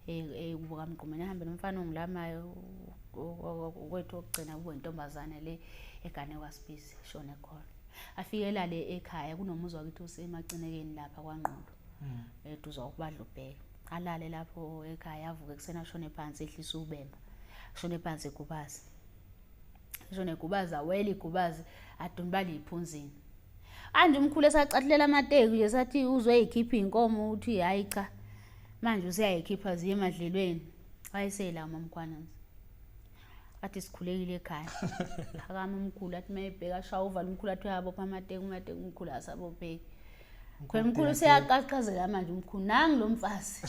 Kubo kaMgqumeni ahambe nomfana ongilamayo kwethu okugcina kube intombazane le egane kwaSibisi shone khona. Afike lale ekhaya kunomuzi wakithi osemacinekeni lapha kwaNgqulu. Eduze kwakubadla ubheke. Alale lapho ekhaya avuke ekuseni ashone phansi ehlisa ubemba. Ashone phansi egubazi. Ashone egubazi awele igubazi adunibale iphunzini. Anje umkhulu esacathulela amateki nje sathi uzwe eyikhipha inkomo uthi hayi cha. Manje useyayikhipha ziye emadlelweni. Wayesela uMamkhwanazi. Athi sikhulekile ekhaya. Phakama umkhulu athi mayebheka ashaya uvalo umkhulu athi uyabopha amateki umateki umkhulu asabopheki. Khona umkhulu useyaqaqazela manje umkhulu nangu lo mfazi.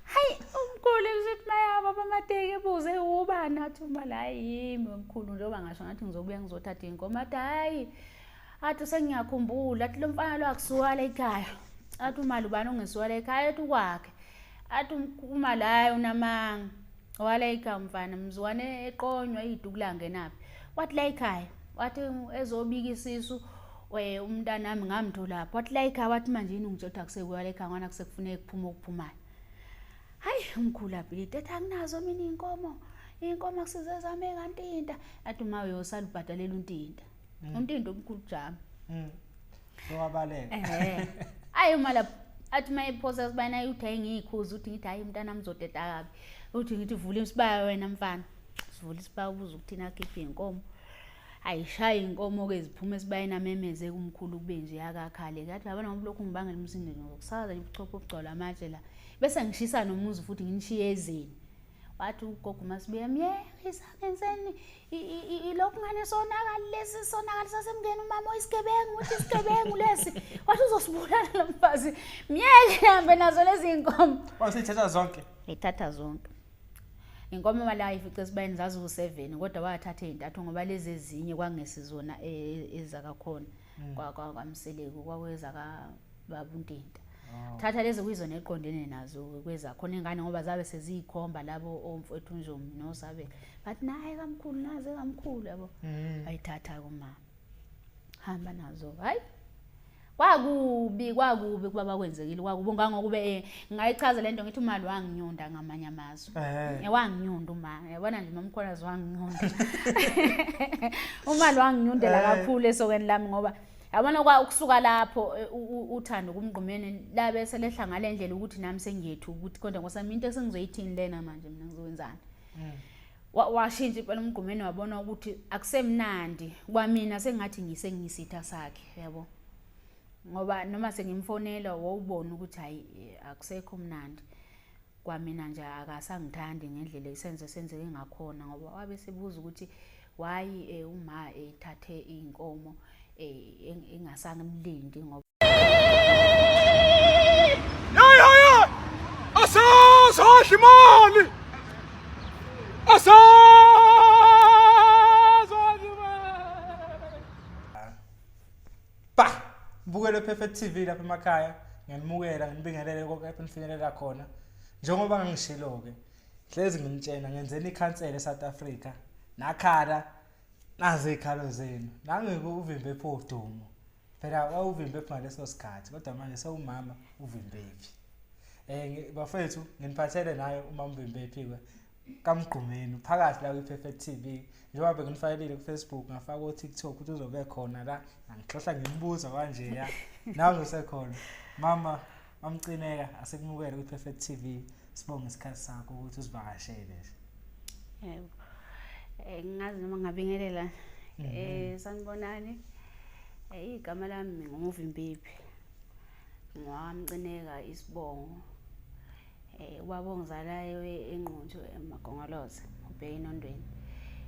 Hayi umkhulu uthi mayabopha amateki ebuze ubani athi uma la yimi umkhulu njengoba ngasho ngathi ngizobuya ngizothatha inkomo athi hayi athi sengiyakhumbula athi lo mfana lo akusuka la ekhaya athi umali ubani ongesuka la ekhaya athi ukwakhe athi umali hayi unamanga wala ekhaya mfana mzukwane eqonywa iduku langenaphi wathi la ekhaya wathi ezobika isisu umntanami ngamtholaphi wathi la ekhaya wathi manje yini ungitshela ukuthi akusekuya la ekhaya ngwana kusekufuneka kuphuma okuphumayo. Hayi umkhulu abhilidi ethi anginazo mina iy'nkomo iy'nkomo akusize zami ekantinta athi uma uyosala ubhadalela untinta. Untinta umkhulu jama. Wabaleka. Ehhe. Ayi uma lapho athi uma ephosa sibayeni ayi uthi hayi ngiyikhuza uthi ngithi hayi mntanami uzoteta kabi. Uthi ngithi vula isibaya wena mfana. Sivula isibaya ubuza ukuthini akhiphe iy'nkomo. Ayishaya iy'nkomo-ke ziphume esibayeni amemeze kumkhulu kube nje akakhale. Kathi yabona ngoba lokhu ngibangela umsindo nje ngokusakaza nje ubuchopho obugcwala amatshe la. Bese ngishisa nomuzi futhi nginishiye ezeni. Wathi ugogo uMasibuya myeke isangenzeni ilokhu ngane sonakali lesi sonakali sasemngeni umama oyisigebengu uthi isigebengu lesi wathi uzosibulala lo mfazi myeke hambe nazo lezi nkomo. Wasithatha zonke. Ethatha zonke. Inkomo mali ayifice esibayeni zaziwu-7 kodwa wathatha ey'ntathu ngoba lezi ezinye kwangesizona ezakakhona kwaMseleku kwakwezakababa uNtinta. Thatha lezi kuyizona eqondene nazo kwezakhona ingane ngoba zabe seziyikhomba labo omfowethu Njomi noSabela. Bathi naye kamkhulu naze kamkhulu yabo. Ayithatha kumama. Hamba nazo. Hayi. Kwakubi kwakubi kuba bakwenzekile kwakubi ngangokube ngayichaza lento ngithi umali wanginyonda ngamanye amazwi. Wanginyonda uma yabona nje mamkhwanazi wanginyonda. Umali wanginyondela kakhulu esokweni lami ngoba yabona kwa ukusuka lapho uthando kumgqumeni labe selehla ngale ndlela ukuthi nami sengiyethu ukuthi kodwa ngosami into esengizoyithini lena manje mina ngizokwenzani. Washintsha impela umgqumeni wabona ukuthi akusemnandi kwamina sengathi ngisengisitha sakhe yabo. Ngoba noma sengimfonela wawubona ukuthi hayi akusekho mnandi. Kwamina nje akasangithandi ngendlela isenzo senzeke ngakhona ngoba wabe sebuza ukuthi why uma ethathe inkomo engasangimlindi ngoba Hey hey hey! Asazodla imali! Asazodla imali! Ba! Mbukelo Perfect TV lapha emakhaya. Ngiyanimukela nginibingelele konke lapho nifinyelela khona. Njengoba ngangishilo ke, hlezi nginitshena ngenzeni ikhansela eSouth Africa. Nakhala nazi izikhalo zenu. Nangike uvimbe pho udumo. Phela wawuvimbe phi ngaleso sikhathi kodwa manje sewumama uvimbephi. Bafethu nginiphathele naye umama uvimbephi ke kaMgqumeni phakathi la kwi-Perfect TV. Njengoba benginifakelile ku-Facebook ngafaka o-TikTok ukuthi uzobe khona la ngixoxa ngimbuza kanje ya. Nawe usekhona. Mama mamcineka asikumukele kwi-Perfect TV. Sibonge isikhathi sakho ukuthi usivakashele nje. Yebo. Ngingazi noma ngingabingelela. Sanibonani. Igama lami nguVimbiphi. Ngwamcineka isibongo. Ubaba ongizalayo eNquthu eMagongoloze, ubheke eNondweni.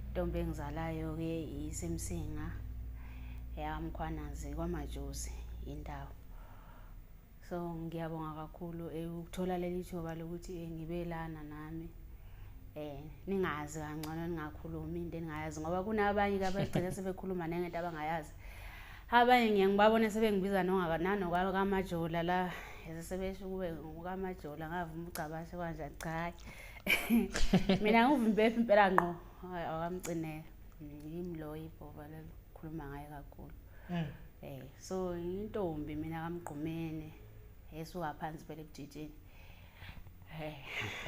Intombi engizalayo ke isemsinga yaMkhwanazi kwaMajozi indawo. So ngiyabonga kakhulu ukuthola leli thuba lokuthi ngibe lana nami. Ningazi kangcono ningakhulumi into eningayazi ngoba kunabanye ke abagcina sebekhuluma nengento abangayazi. Abanye ngiye ngibabone sebengibiza nanokaMajola la sebesho kube ngokaMajola ngavuma uGcabashe kanjani cha. Mina ngivimbephi impela ngqo akamcineka. Yimi lo ibhova lelo khuluma ngaye kakhulu. So intombi mina kaMgqumeni Esuka phansi phela ebujijini. Eh.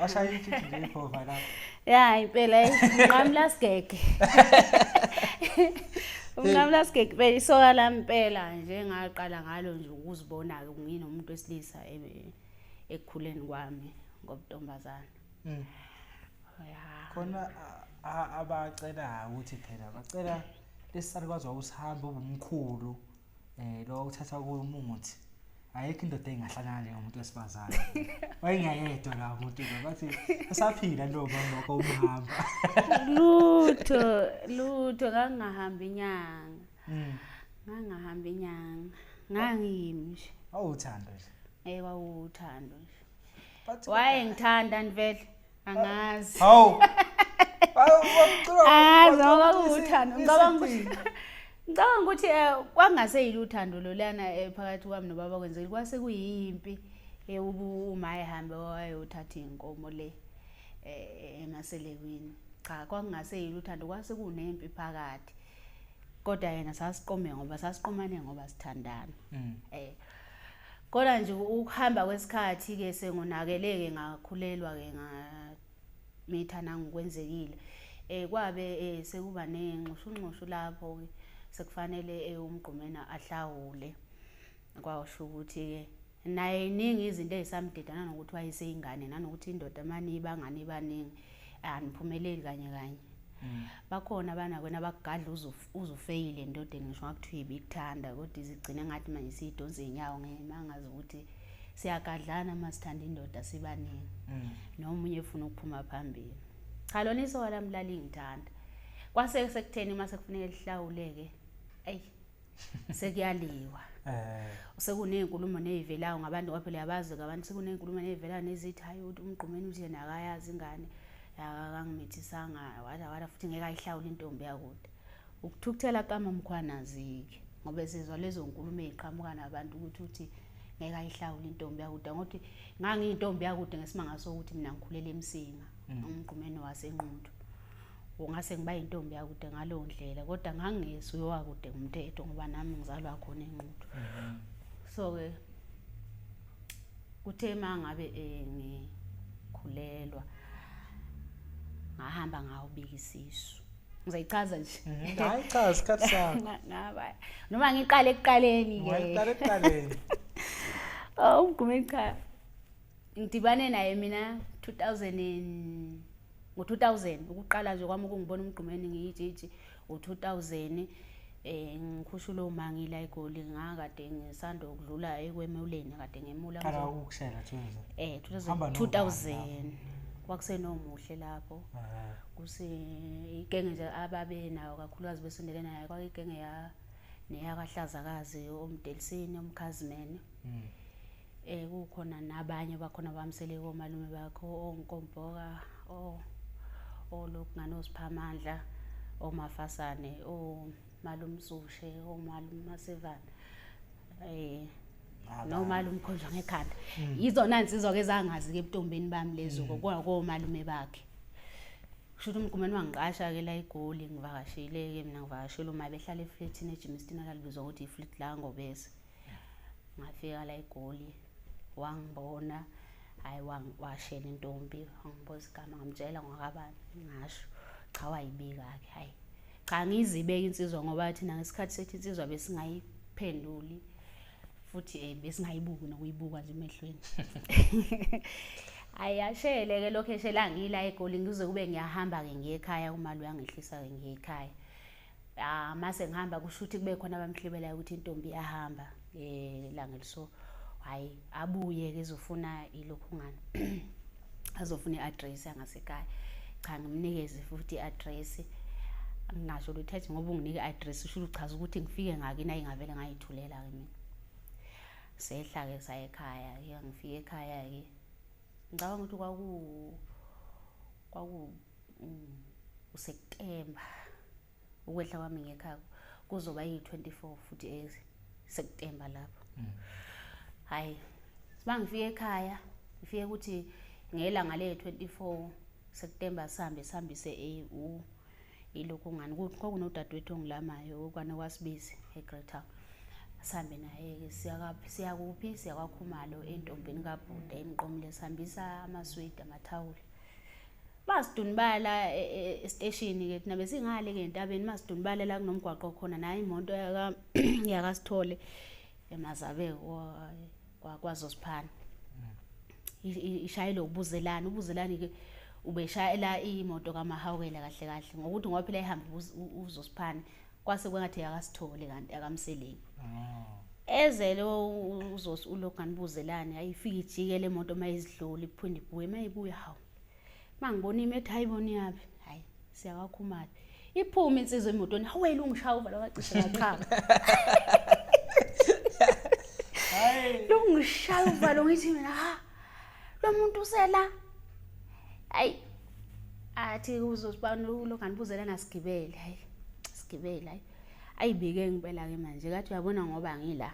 Washaya itshitshi nje iphova lapho. Ya impela unqamula sigege. Unqamula sigege phela isoka lami impela nje ngaqala ngalo nje ukuzibona ke nginomuntu wesilisa ekukhuleni kwami ngobuntombazana. Ya. Khona abacela ukuthi phela bacela lesisalukwazi wawusihambe ubumkhulu lo uthatha kumuthi. Ayikho indoda engahlangana njengomuntu wesifazane. Wayengayedwa la umuntu lo bathi usaphila ntombi lokho umhamba. Lutho, lutho ngangingahamba inyanga. Ngangingahamba inyanga. Ngangiyimi nje. Awuthando nje. Wawuthando nje. Wayengithanda nivele angazi. Hawu. Angazi ngoba kuwuthando. Ngicabanga ukuthi kwangaseyilo uthando lolana phakathi kwami nobaba kwenzekile kwase kuyimpi uma ehambe wayothatha inkomo le emaselekwini. Cha kwakungaseyilo uthando kwase kunempi phakathi. Kodwa yena sasiqome ngoba sasiqomane ngoba sithandana. Kodwa nje ukuhamba kwesikhathi ke sengonakeleke ngakhulelwa ke ngamitha nangokwenzekile. Kwabe sekuba nenxushunxushu lapho ke sekufanele uMgqumeni ahlawule. Kwasho ukuthi ke naye iningi izinto ezisamdidana nokuthi wayeseyingane nanokuthi indoda mani ibangani baningi aniphumeleli kanye kanye. Bakhona abana kwena bakugadla uzufeyile endodeni ngisho ngakuthiwa ibikuthanda kodwa izigcine ngathi manje siyidonsa inyawo ngemangazi ukuthi siyagadlana masithanda indoda sibaningi. Nomunye ufuna ukuphuma phambili. Cha lona isoka lami lalingithanda. Kwase sekutheni mase kufuneka lihlawuleke ayi sekuyaliwa. Sekunezinkulumo nezivelayo ngabantu ngoba phela yabazi abantu sekunezinkulumo nezivelayo nezithi hayi uMgqumeni uthi yena akayazi ingane akangimithisanga wala wala futhi ngeke ayihlawule intombi yakude. Ukuthukuthela kaMamkhwanazi ke ngoba sizwa lezo nkulumo eziqhamuka nabantu ukuthi uthi ngeke ayihlawule intombi yakude ngokuthi ngangiyintombi yakude ngesimanga sokuthi mina ngikhulele eMsinga uMgqumeni waseNquthu. Ungase ngiba intombi yakude ngalowo ndlela kodwa ngangesuye wakude ngumthetho ngoba nami ngizalwa khona eNquthu. So ke kuthe mangabe ngikhulelwa ngahamba ngawubika isisu. Ngizoyichaza nje. Hayi cha isikhathi sakho. Ngaba noma ngiqale ekuqaleni ke. Ngiqale ekuqaleni. Oh uMgqumeni cha. Ngidibane naye mina 2000 ngo-2000 ukuqala nje kwami ukungibona uMgqumeni ngiyijiji ngo-2000 ngikhushula umangila eGoli ngakade ngisanda ukudlula ekwemuleni kade ngemula Qala ukukushela 2000. 2000 kwakusenomuhle lapho. Kuse igenge nje ababe nayo kakhulukazi besondelene nayo kwakuyigenge ya neyakahlazakazi omdelisini omkhazimene. Kukhona nabanye bakhona bamsele komalume bakho onkombhoka olokungani osiphamandla omafasane omalumsushe omalumasevana nomalume khonjwa ngekhanda. Yizona insizwa ke zangazi ke ebuntombini bami lezo komalume bakhe. Kusho ukuthi uMgqumeni wangiqasha ke la eGoli ngivakashile ke mina ngivakashile uma behlala eflatini eJimiston alalibizwa ukuthi iflat la ngobese. Ngafika la eGoli wangibona hayi washela intombi wangibuza igama ngamtshela ngakabani ngasho cha wayibika ke hayi cha ngizibeka insizwa ngoba thina ngesikhathi sethu insizwa besingayiphenduli futhi besingayibuki nokuyibuka nje emehlweni. Hayi yashele ke lokho eshela ngila eGoli ngize kube ngiyahamba ke ngiye ekhaya kumali uyangehlisa ke ngiye ekhaya. Mase ngihamba kusho ukuthi kube khona abamhlebelayo ukuthi intombi iyahamba langa liso hayi abuye ke ezofuna ilokhu ngani azofuna iaddress yangasekhaya. Cha ngimnikeze futhi iaddress ngingasho lutho ethi ngoba unginike iaddress usho uchaza ukuthi ngifike ngakini ayingavele ngayithulela ke mina. Sehla ke saya ekhaya ke ngifike ekhaya ke ngicabanga ukuthi kwaku uSeptember ukwehla kwami ngekhaya kuzoba yi-24 futhi eSeptember lapho. Hayi sibangifike ekhaya ngifike ukuthi ngelanga le-24 September sihambe sihambise ilokhu ngani kwakunodadewethu ongilamayo okwane kwasibizi eGreater. Sihambe naye-ke siya kuphi? Siya kwaKhumalo entombini kabhuti emqomile sihambisa amaswidi amathawula. Basidunibala e, e, esiteshini-ke thina besingale-ke entabeni masidunibala la kunomgwaqo khona nayo imoto yakaSithole emazabe kwaZosiphana. Ishayela ubuzelani ubuzelani-ke ubeshayela imoto kaMahawukela kahle kahle ngokuthi ngoba phela ihamba uZosiphane kwase kwengathi akasithole kanti akamseleki oh. Eze lo uzosi uLogan buzelani ayifike ijike le moto mayizidlula iphinde ibuye mayibuya hawu mangibona imethi hayibona yapi hayi siyakakhumala iphume insizwa emotweni hawela ungishaya uvala wacishe ngachama hayi lungishaya uvalo ngithi mina ha lo muntu usela hayi athi uzosibana ulokhu anibuzela nasigibele hayi sigibele hayi ayibike ngempela ke manje kathi uyabona ngoba ngila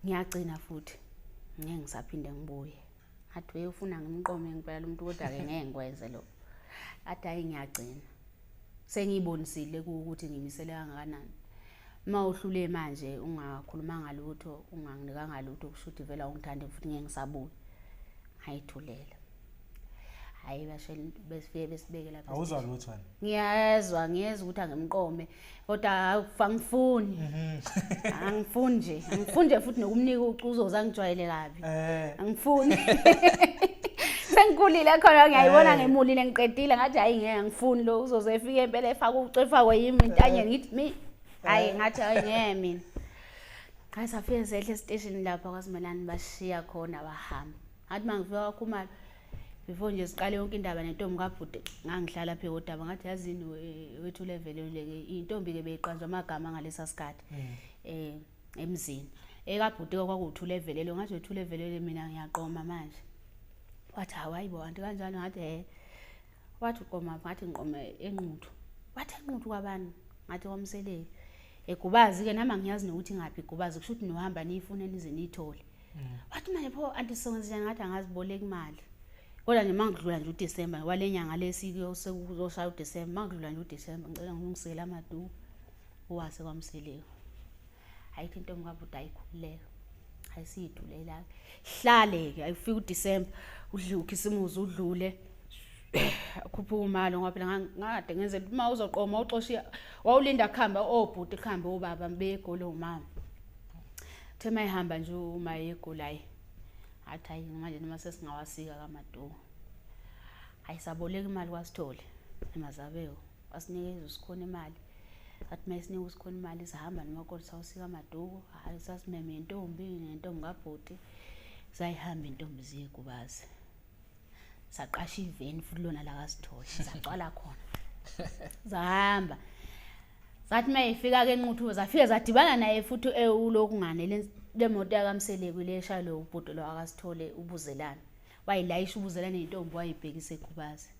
ngiyagcina futhi ngeke ngisaphinde ngibuye athi uye ufuna ngimqome ngempela lo muntu kodwa ke ngeke ngikwenze lokho athi hayi ngiyagcina sengiyibonisile ukuthi ngimisele kangakanani uma uhlule manje ungakhulumanga lutho unganginikanga lutho kusho ukuthi vele awungithandi futhi ngeke ngisabuye ngayithulela hayi basho besifike besibeke lapha awuzwa lutho wena ngiyezwa ngiyezwa ukuthi angimqome kodwa angifuni angifuni nje angifuni nje futhi nokumnika ucuzo uzangijwayele kabi eh angifuni sengikhulile khona ngiyayibona Eh. ngemulile ngiqedile ngathi hayi ngeke angifuni lo uzoze efike impela efake ucu efakwe yimi intanye ngithi mi hayi ngathi hayi ngeke mina hayi safike sehle esiteshini lapha kwaSimelane bashiya khona bahamba ngathi uma ngifika kwaKhumalo before nje siqale yonke indaba nentombi kabhuti ngangihlala phe kodaba ngathi yazini wethu level le intombi ke beyiqanjwa amagama ngalesa sikhathi emzini ekabhuti kwakuwuthula evelele ngathi wethula evelele mina ngiyaqoma manje wathi hawu hayibo anti kanjalo ngathi he wathi uqoma ngathi ngiqome enquthu wathi enquthu kwabani ngathi kwamseleki egubazi ke nami angiyazi nokuthi ngaphi igubazi kusho ukuthi nohamba niyifune nize niyithole wathi manje pho anti songenza ngathi angaziboleka imali kodwa nje mangidlula nje uDecember wale nyanga lesi sekuzoshaya uDecember mangidlula nje uDecember ngicela ngilungisele amaduku uwase kwamseleko ayithi intombi kabuda ayikhululeka ayisiyidulela hlale ke ayifika uDecember udle ukhisimuzi udlule khuphuka umalo ngoba phela ngade ngenzela uma uzoqoma uxoshiya wawulinda kuhamba obhuti kuhambe obaba begoli omama the mayihamba nje uma egoli hayi athi hayi manje noma sesingawasika kamaduku hayi saboleka imali kwaSithole emazabewo wasinikeza uSikhona imali athi uma esinika uSikhona imali sahamba nomakoti sawusika amaduku hhayi sasimeme intombi nentombi kabhuti zayihamba intombi ziye kubazi saqasha iveni futhi lona lakaSithole sacwala khona zahamba zathi uma ifika-ke enquthu zafike zadibana naye futhi ewulokungane le moto yakamseleku le eshayelwe ubhuti lo akaSithole ubuzelane wayilayisha ubuzelane intombi wayibhekisa ekhubazi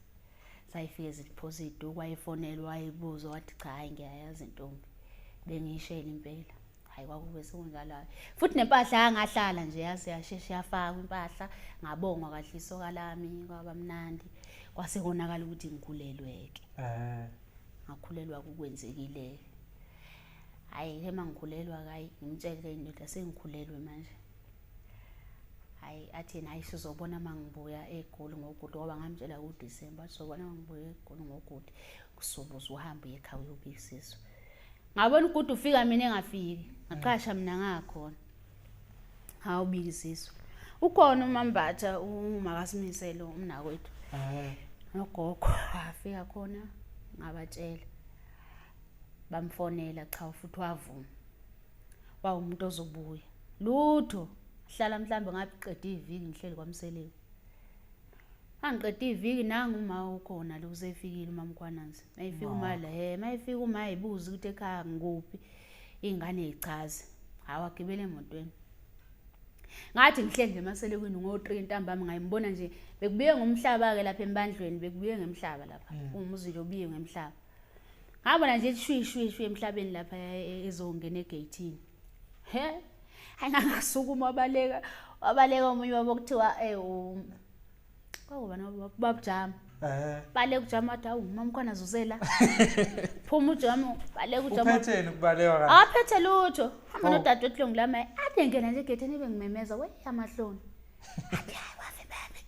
sayifike ziphosa iduku wayefonelwa wayebuza wathi cha hayi ngiyayazi intombi bengiyishela impela hayi kwakube sekunjalo futhi nempahla yangahlala nje yaze yasheshe yafakwa impahla ngabongwa kahle isoka lami kwaba mnandi kwase konakala ukuthi ngikhulelwe-ke ngakhulelwa kukwenzekile hayi ke mangikhulelwa hayi ngimtshele indoda sengikhulelwe manje hayi athi yena hayi sizobona uma ngibuya egoli ngoGudi ngoba ngamtshela kuDisemba athi sizobona uma ngibuya egoli ngoGudi kusobuza uhambe uye ekhaya uyobika isisu ngabona uGudi ufika mina engafiki ngaqasha mina ngakhona ngawubika isisu ukhona umambatha umakasimiselo umnakwethu nogogo afika khona ngabatshela bamfonela cha futhi wavuma wawumuntu ozobuya lutho hlala mhlambe ngabe qeda iviki ngihleli kwaMseleku angiqeda iviki nangu uma ukhona lo usefikile uMamkhwananzi mayifika uma la he mayifika uma ayibuza ukuthi ekhaya ngikuphi ingane ichaze hawu agibele emotweni ngathi ngihleli nje emaselekwini ngo-3 ntambama ngayimbona nje bekubuye ngomhlaba-ke lapha embandlweni bekubuye ngemhlaba lapha umuzi nje obuye ngemhlaba ngabona nje shwi shwi shwi emhlabeni lapha ezongena egeyithini he hayi ngangasukuma wabaleka wabaleka omunye wabo kuthiwa kwakubani babujama Baleka ujama wathi hawu mamkhona zuzela. Phuma ujama baleka ujama. Uphetheni ukubaleka kanje? Aphethe lutho. Hamba Oh. nodadewethu lo ngilama. Athi ngena nje egetheni ebe ngimemeza we amahloni. Athi hayi wave bebe.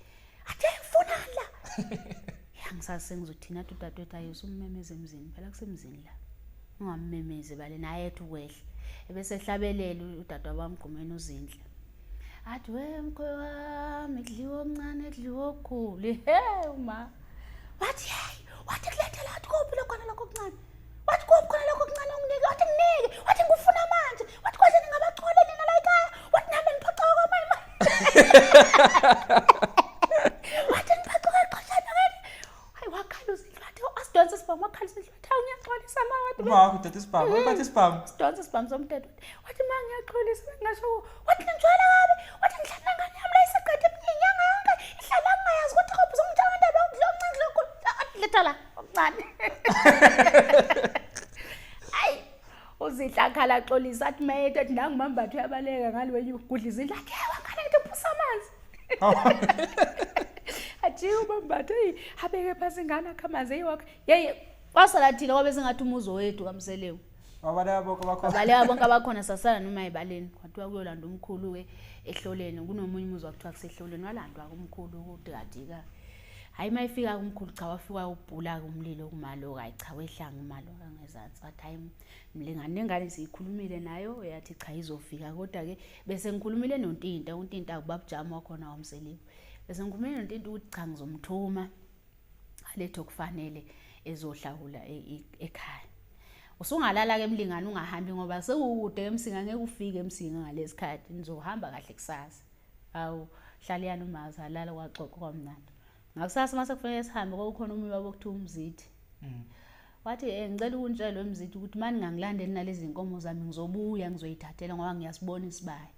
Athi ufunani la? Ya ngisazi sengizothina athi udadewethu ayi usummemeza emzini phela kusemzini la. Ungammemezi bale naye ethi ukwehla. Ebese ehlabelela udadewabo wamgqumeni uZinhle. Athi we mkhwe wami kudliwa okuncane kudliwa okukhulu. He uma. Wathi hey, wathi kulethela wathi kuphi lokho lokho okuncane? Wathi kuphi khona lokho okuncane unginike? Wathi nginike. Wathi ngikufuna manje. Wathi kwaze ningabachole nina la ekhaya. Wathi nami niphoxa kwamama. Wathi niphoxa kwexoshana wena. Hayi wakhala uZinhle wathi asidonse isibhamu wakhala uZinhle wathi hawu ngiyaxolisa ma wathi Uma wakho uthatha isibhamu, uphatha isibhamu. Sidonsa isibhamu somthetho. Wathi ma ngiyaxolisa ngasho wathi ningijwayela kabi. Wathi ngihlala nengane yami la iseqede inyanga yonke ihlala ngingayazi ukuthi kophi uzongitshela ngendaba yokudla okuncane kudla okukhulu. Athi letha la okuncane. Ayi uZinhle akhala axolisa athi mayethu athi nangu mambathu uyabaleka ngale wenye ugudla izindlu athi hey wakhala ngithi phusa amanzi. Ajike umambathu eyi abeke phansi ingane akhe amanzi eyi wakhe. Yeyi kwasala thina kwabe sengathi umuzi wethu kaMseleku. Wabaleka bonke abakhona. Babaleka bonke abakhona sasala noma ebaleni. Kwathiwa kuyolanda umkhulu-ke ehloleni. Kunomunye umuzi wakuthiwa kusehloleni walandwa-ke umkhulu ukudikadika. Hhayi uma efika umkhulu cha wafika ubhula-ke umlilo kumalo hhayi cha wehlanga umalo ngezansi. Wathi hhayi mlingani nengane siyikhulumile nayo yathi cha izofika kodwa-ke bese ngikhulumile noNtinta, uNtinta ubabujama wakhona waMseleku. Bese ngikhulumile noNtinta ukuthi cha ngizomthuma alethe okufanele ezohlawula ekhaya. Usungalala ke mlingani ungahambi ngoba sekukude eMsinga ngeke ufike eMsinga ngalesikhathi nizohamba kahle kusasa. Hawu hlaliyana umazi alala kwaxoxa kwamnandi. Ngakusasa mase kufanele sihambe kwakukhona omunye wabo okuthiwa uMzithi. Wathi ngicela ukuntshela uMzithi ukuthi mani ngangilandeli nalezi nkomo zami ngizobuya ngizoyithathela ngoba ngiyasibona isibaya.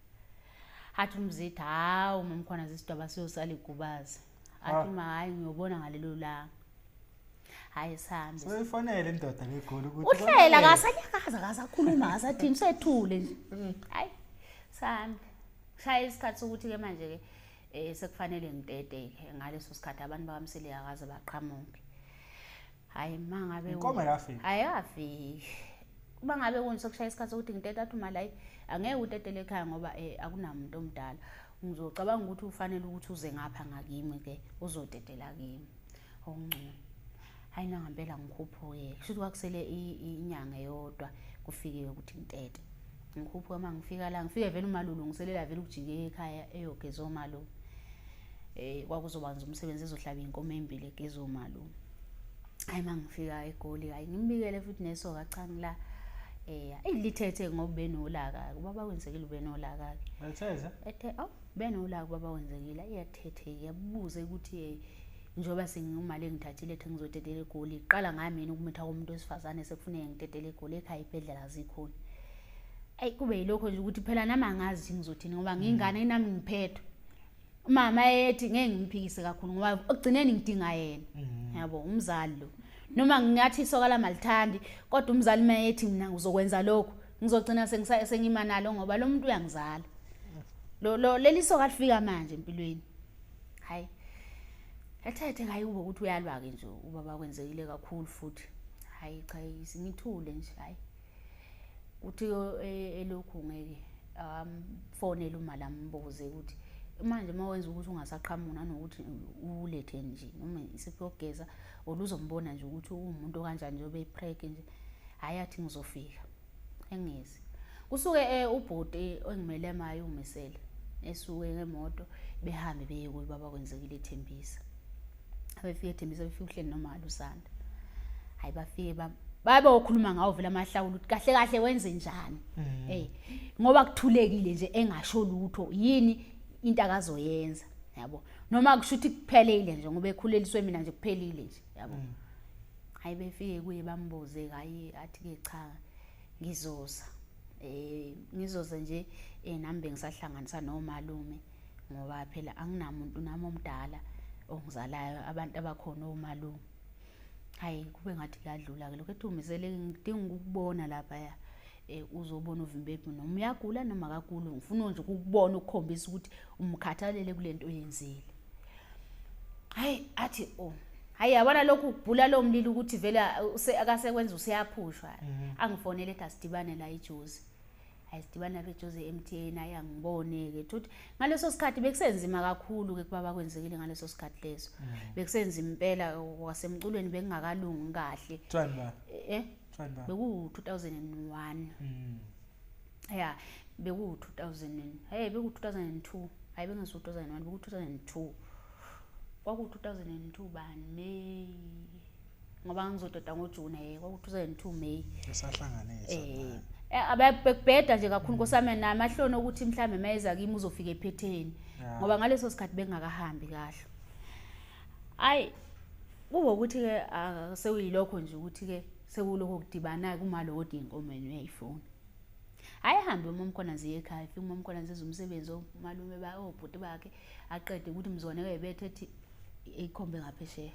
Athi uMzithi hawu mamkhona zisidwaba siyosala igubazi. Athi ma hayi ngiyobona ngalelo langa. Hayi sihambe. Soyifonele indoda legoli ukuthi Uhlela akasanyakaza akasakhuluma akasathini usethule nje. Hayi sihambe. Shaya isikhathi sokuthi ke manje ke sekufanele ngitete ke ngaleso sikhathi abantu bakaMseleku akaze baqhamuke. Hayi mangabe Inkomo ayikafiki. Ayikafiki. Uma ngabe kunje sekushaya isikhathi sokuthi ngitete athi uma la angeke utetele ekhaya ngoba akunamuntu omdala. Ngizocabanga ukuthi ufanele ukuthi uze ngapha ngakimi ke uzotetela kimi. Okungcono. Hayi nangempela ngikhuphuke. Kusho ukuthi kwakusele inyanga eyodwa kufike ukuthi ngitete. Ngikhuphuka uma ngifika la ngifike vele umalume ngiselela vele ukujike ekhaya eyogeza omalume. Kwakuzoba nje umsebenzi ezohlaba inkomo embili egeza omalume. Hayi uma ngifika eGoli hayi ngimbikele futhi nesoka cha ngila lithethe ngoba benolaka ubaba wenzekile ubenolaka ke. Lithethe? Ethe oh benolaka ubaba wenzekile iyathethe yabuze ukuthi njengoba sengimali engithathile ethi ngizotetela eGoli iqala ngami mina ukumitha komuntu wesifazane sekufuneka ngitetele eGoli ekhaya ibhedlela azikhona. Ayi kube yilokho nje ukuthi phela nami angazi ngizothini ngoba ngingane nami ngiphethwe. Umama ethi ngeke ngimphikise kakhulu ngoba ekugcineni ngidinga yena. Yabo umzali lo. Noma ngingathi isoka lami alithandi kodwa umzali mayethi mina ngizokwenza lokho ngizogcina sengima nalo ngoba lo muntu uyangizala. Lo leli soka lifika manje empilweni. Hayi. Ethethe hayi kube ukuthi uyalwa ke nje ubaba kwenzekile kakhulu futhi. Hayi cha ngithule nje hayi. Uthi elokhu ngeke amfonele uma lambuze ukuthi manje uma wenza ukuthi ungasaqhamuki nanokuthi ulethe nje noma isipho yokugeza or uzombona nje ukuthi uwumuntu okanjani njengoba eyipreg nje. Hhayi athi ngizofika engezi. Kusuke ubhuti engimele maye umisele esuke ngemoto behambe beye kuye baba kwenzekile eThembisa. Abefika eThembisa befika uhleli noma Lusanda. Hayi bafike babe okhuluma ngawo vele amahlawulo ukuthi kahle kahle wenze njani. Ngoba kuthulekile nje engasho lutho yini into akazoyenza yabo. Noma kusho ukuthi kuphelile nje ngoba ekhuleliswe mina nje kuphelile nje yabo. Hayi befike kuye bambuze hayi athi ke cha ngizoza. Ngizoza nje nami bengisahlanganisa nomalume ngoba phela anginamuntu nami omdala ongizalayo abantu abakhona omalume. Hayi kube ngathi kuyadlula ke lokho ethi umisele ngidinga ukubona lapha ya uzobona uVimbephi noma uyagula noma akaguli ngifuna nje ukukubona ukukhombisa ukuthi umkhathalele kulento oyenzile. Hayi athi oh Hayi yabona lokhu kubhula lo mlilo ukuthi vele akasekwenza useyaphushwa. Angifonele ethi asidibane la eJozi. Asidibane lapha eJozi e-MTN ayi angibone-ke thuthi ngaleso sikhathi bekusenzima kakhulu-ke kubaba kwenzekile ngaleso sikhathi leso. Bekusenzima impela kwasemculweni bekungakalungi kahle. Kuthiwani ba? Eh Kuthiwani ba? Beku-2001. Ya, beku-2000 hey beku-2002 hayi bengesu 2001 beku-2002 kwaku-2002 bani May ngoba ngizododa ngoJune kwaku-2002 May Esahlanganisa. Abekubheda nje kakhulu nkosami namahloni ukuthi mhlambe mayeza kimi uzofika ephetheni ngoba ngaleso sikhathi bengakahambi kahle. Hayi kube ukuthi ke sekuyilokho nje ukuthi ke sekulokho kudibana kuma lo kodwa inkomo uyayifuna. Hayi hambe uma umkhona ziye ekhaya ifike uma umkhona zize umsebenzi omalume ba obhuti bakhe aqede ukuthi mzwane ke bethe ethi ikhombe ngaphesheya.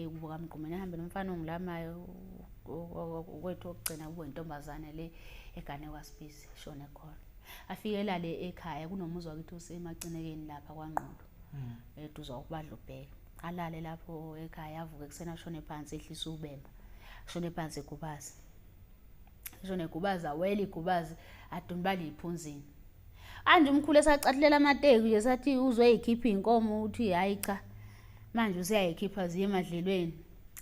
Kubo kaMgqumeni ahambe nomfana ongilamayo kwethu okugcina kube intombazane le egane kwaSibisi shone khona. Afike lale ekhaya kunomuzi wakithi osemacinekeni lapha kwaNgqulu. Eduze kwakubadla ubheke. Alale lapho ekhaya avuke ekuseni ashone phansi ehlisa ubemba. Ashone phansi egubazi. Ashone egubazi awele igubazi adunibale iphunzini. Anje umkhulu esacathulela amateki nje sathi uzwe eyikhipha inkomo uthi hayi cha. Manje useyayikhipha ziye emadlelweni.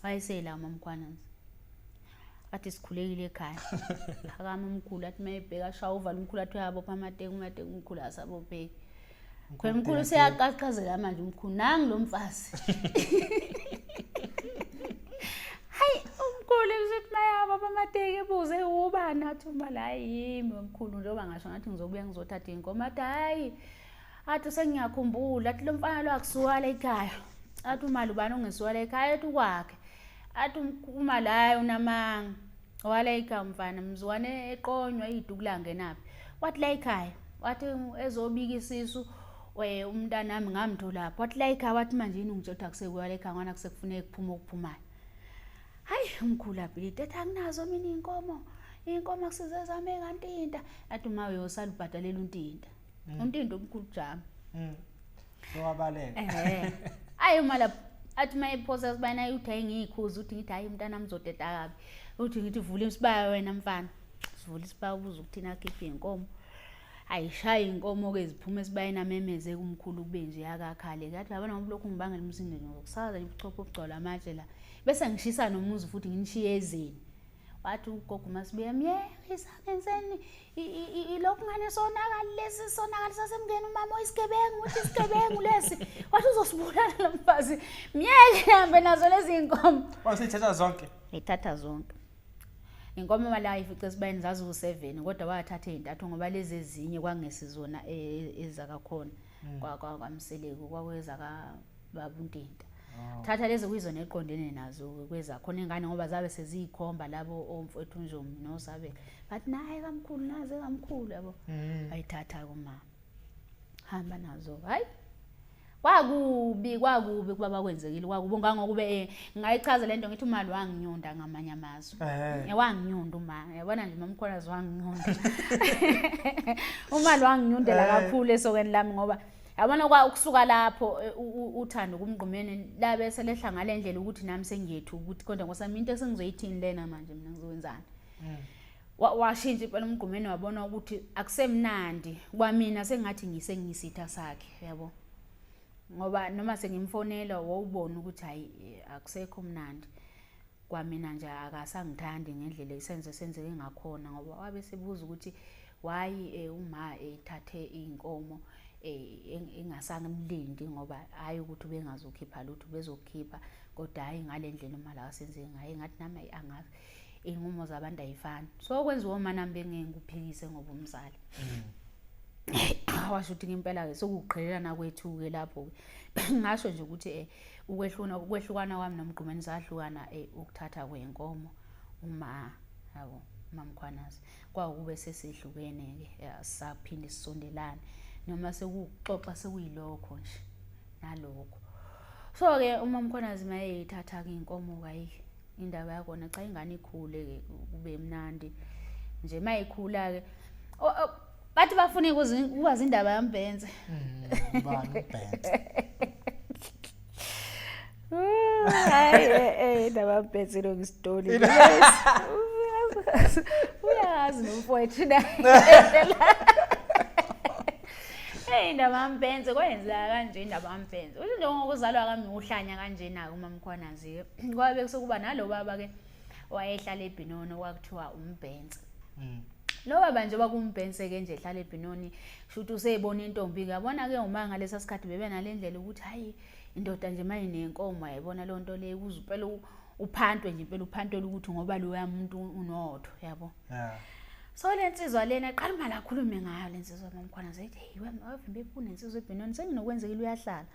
Wayesela uMamkhwanazi. Athi sikhulekile ekhaya. Phakama umkhulu athi mayebheka ashaya uvala umkhulu athi uyabopha amateki umateki umkhulu asabopheki. Phela umkhulu useyaqaqazela manje umkhulu nangu lo mfazi. Hayi umkhulu uthi mayabopha amateki ebuze ubani athi uma la yimi umkhulu njengoba ngasho ngathi ngizobuya ngizothatha inkomo athi hayi athi sengiyakhumbula athi lo mfana lo akusuka la ekhaya. Athi umali ubani ongesuka la ekhaya athi ukwakhe. Athi uma la unamanga wala ekhaya umfana mzwane eqonywa iduku langenaphi. Wathi la ekhaya wathi ezobika isisu umntanami ngamtholaphi. Wathi la ekhaya wathi manje yini ungitshela ukuthi akusekuya la ekhaya ngwana kusekufuneka kuphume okuphumayo. Hayi umkhulu abhilidi ethi anginazo mina inkomo. Inkomo akusize zami kantinta. Athi uma uyosala ubhadalela untinta. Untinta umkhulu jama. Sowabaleka. Ayi uma lapho athi mayiphosa sibana uthi ayingikhuza uthi ngithi hayi umntana mzodeda kabi. Uthi ngithi vula isibaya wena mfana. Sivula isibaya ubuza ukuthi nakhipha inkomo. Ayishaya inkomo ke ziphuma esibayeni amemeze kumkhulu kube nje akakhale. Ngathi yabona ngoba lokhu ngibangela umsindo nje ngokusaza ubuchopho obugcwala amatshe la. Bese ngishisa nomuzi futhi nginishiye ezeni. Wathi ugogo masibuya myeke isangenzeni ilokhu ngane sonakali lesi sonakali sasemngeni umama oyisigebengu uthi isigebengu lesi wathi uzosibulala lo mfazi myeke hambe nazo lezi inkomo. Wasithatha zonke. Ethatha zonke. Inkomo mali ayifice esibayeni zaziwu7 kodwa wathatha ezintathu ngoba lezi ezinye kwangesizona ezakakhona kwaMseleku kwakweza ka babuntinta. Thatha lezi kuyizona eqondene nazo kwezakhona ingane ngoba zabe seziyikhomba labo omfowethu Njomi noSabela. Bathi naye kamkhulu naze kamkhulu yabo. Bayithatha kuma. Hamba nazo. Hayi. Kwakubi kwakubi kuba bakwenzekile kwakubi ngangokube ngayichaza lento ngithi umali wanginyonda ngamanye amazwi. Wanginyonda uma yabona nje mamkhwanazi wanginyonda. Umali wanginyondela kakhulu esokweni lami ngoba yabona kwa ukusuka lapho uthando kumgqumeni labe selehla ngalendlela ukuthi nami sengiyethu ukuthi kodwa ngosami into esengizoyithini lena manje mina ngizokwenzani. Washintsha impela umgqumeni wabona ukuthi akusemnandi kwamina sengathi ngisengisitha sakhe yabo. Ngoba noma sengimfonela wawubona ukuthi hayi akusekho mnandi. Kwamina nje akasangithandi ngendlela isenzo senzeke ngakhona ngoba wabe sebuza ukuthi why uma ethathe inkomo engasangemlindi ngoba hayi ukuthi ubengazokhipha lutho bezokhipha kodwa hayi ngalendlela uma la senze ngaye ngathi nami angazi inqumo zabantu ayifani. So kwenziwa uma nami bengeke ngoba umzali. Washo ukuthi ngempela ke sokuqhelelana kwethu ke lapho ke. Ngasho nje ukuthi ukwehlukana kwami nomgqumeni sahlukana ukuthatha kwenkomo uma yabo mamkhwanazi kwakube sesihlukene ke saphinde sisondelane noma sekuxoxa sekuyilokho nje nalokho. So ke uma mkhwanazi mayeyithatha ke inkomo kayi indaba yakona cha ingane ikhule ke kube mnandi nje mayikhula ke bathi bafuna ukwazi indaba yambhenze. Ubani umbhenze? Hayi indaba yambhense lo ngisitoli. Uyazi nomfowethu naye. Hey indaba yambhense kwenzeka kanje indaba yambhense. Uthi njengokuzalwa kwami uhlanya kanjena-ke uMamkhwanazi-ke. Kwabe sekuba nalo baba-ke wayehlala eBhinoni okwakuthiwa uMbhense. Lo baba nje kwakumbhense-ke nje ehlala eBhinoni shuthi useyibona intombi-ke yabona-ke uma ngalesa sikhathi bebe nale ndlela ukuthi hhayi indoda nje uma inenkomo yayibona leyo nto leyo ukuze impela uphantwe nje impela uphantwele ukuthi ngoba loya muntu unotho yabo. Yeah. So le nsizwa lena qala imali akhulume ngayo le nsizwa mamkhona sethi hey wavimbe kunensizwa eBhinoni senginokwenzekile uyahlala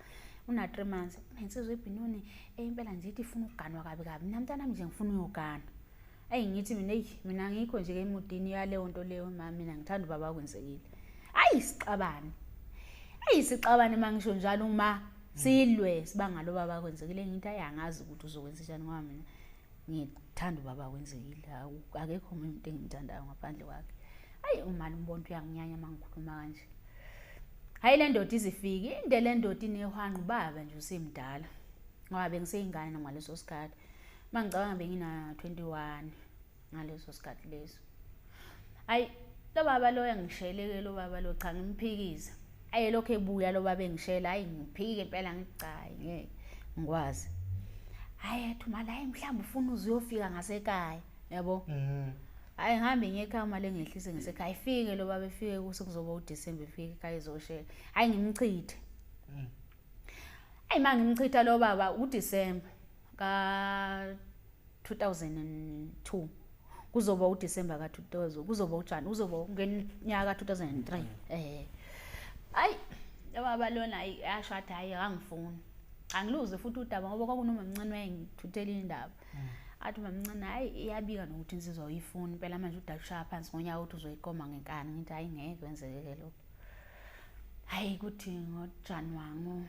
una 3 months unensizwa eBhinoni impela nje ithi ifuna ukuganwa kabi kabi mina mntanami nje ngifuna uyogana. Ayi ngithi mina eyi mina ngikho nje ke emudini yaleyo nto leyo mama mina ngithanda ubaba kwenzekile. Ayi sixabane. Ayi sixabane mangisho njalo uma silwe sibanga lo baba kwenzekile ngithi ayi angazi ukuthi uzokwenza njani ngoba mina ngithanda ubaba kwenzekile akekho omunye umuntu engimthandayo ngaphandle kwakhe. Ayi umali umbonto uyanginyanya mangikhuluma kanje. Hayi le ndoda izifike inde le ndoda inehwanqa ubaba nje usemdala ngoba bengiseyingane ngaleso sikhathi. Mangicabanga bengina 21 ngaleso sikhathi leso. Ayi lo baba lo engishele ke lo baba lo cha ngimphikise. Ayi lokho ebuya lo baba engishela hayi ngiphike impela ngithi cha ngeke ngikwazi. Hayi athi mali hayi mhlawumbe ufuna uzuyofika ngasekhaya yabo. Hayi ngihambe ngiye ekhaya mali engehlise ngisekhaya ifike lo baba efike kuzoba uDecember efike ekhaya ezoshela. Hayi ngimchithe. Ayi mangimchitha lo baba uDecember ka 2002 kuzoba uDecember ka 2000 kuzoba uJan kuzoba ngenyaka ka 2003 ayi baba lona ayasho athi hayi akangifuni angiluze futhi udaba ngoba kwakunoma mncane wayengithuthela indaba athi mamncane hayi iyabika nokuthi insizwa uyifuni impela manje udashaya phansi ngonyaka ukuthi uzoyiqoma ngenkani ngithi hayi ngeke kwenzeke lokho hayi kuthi ngoJanuary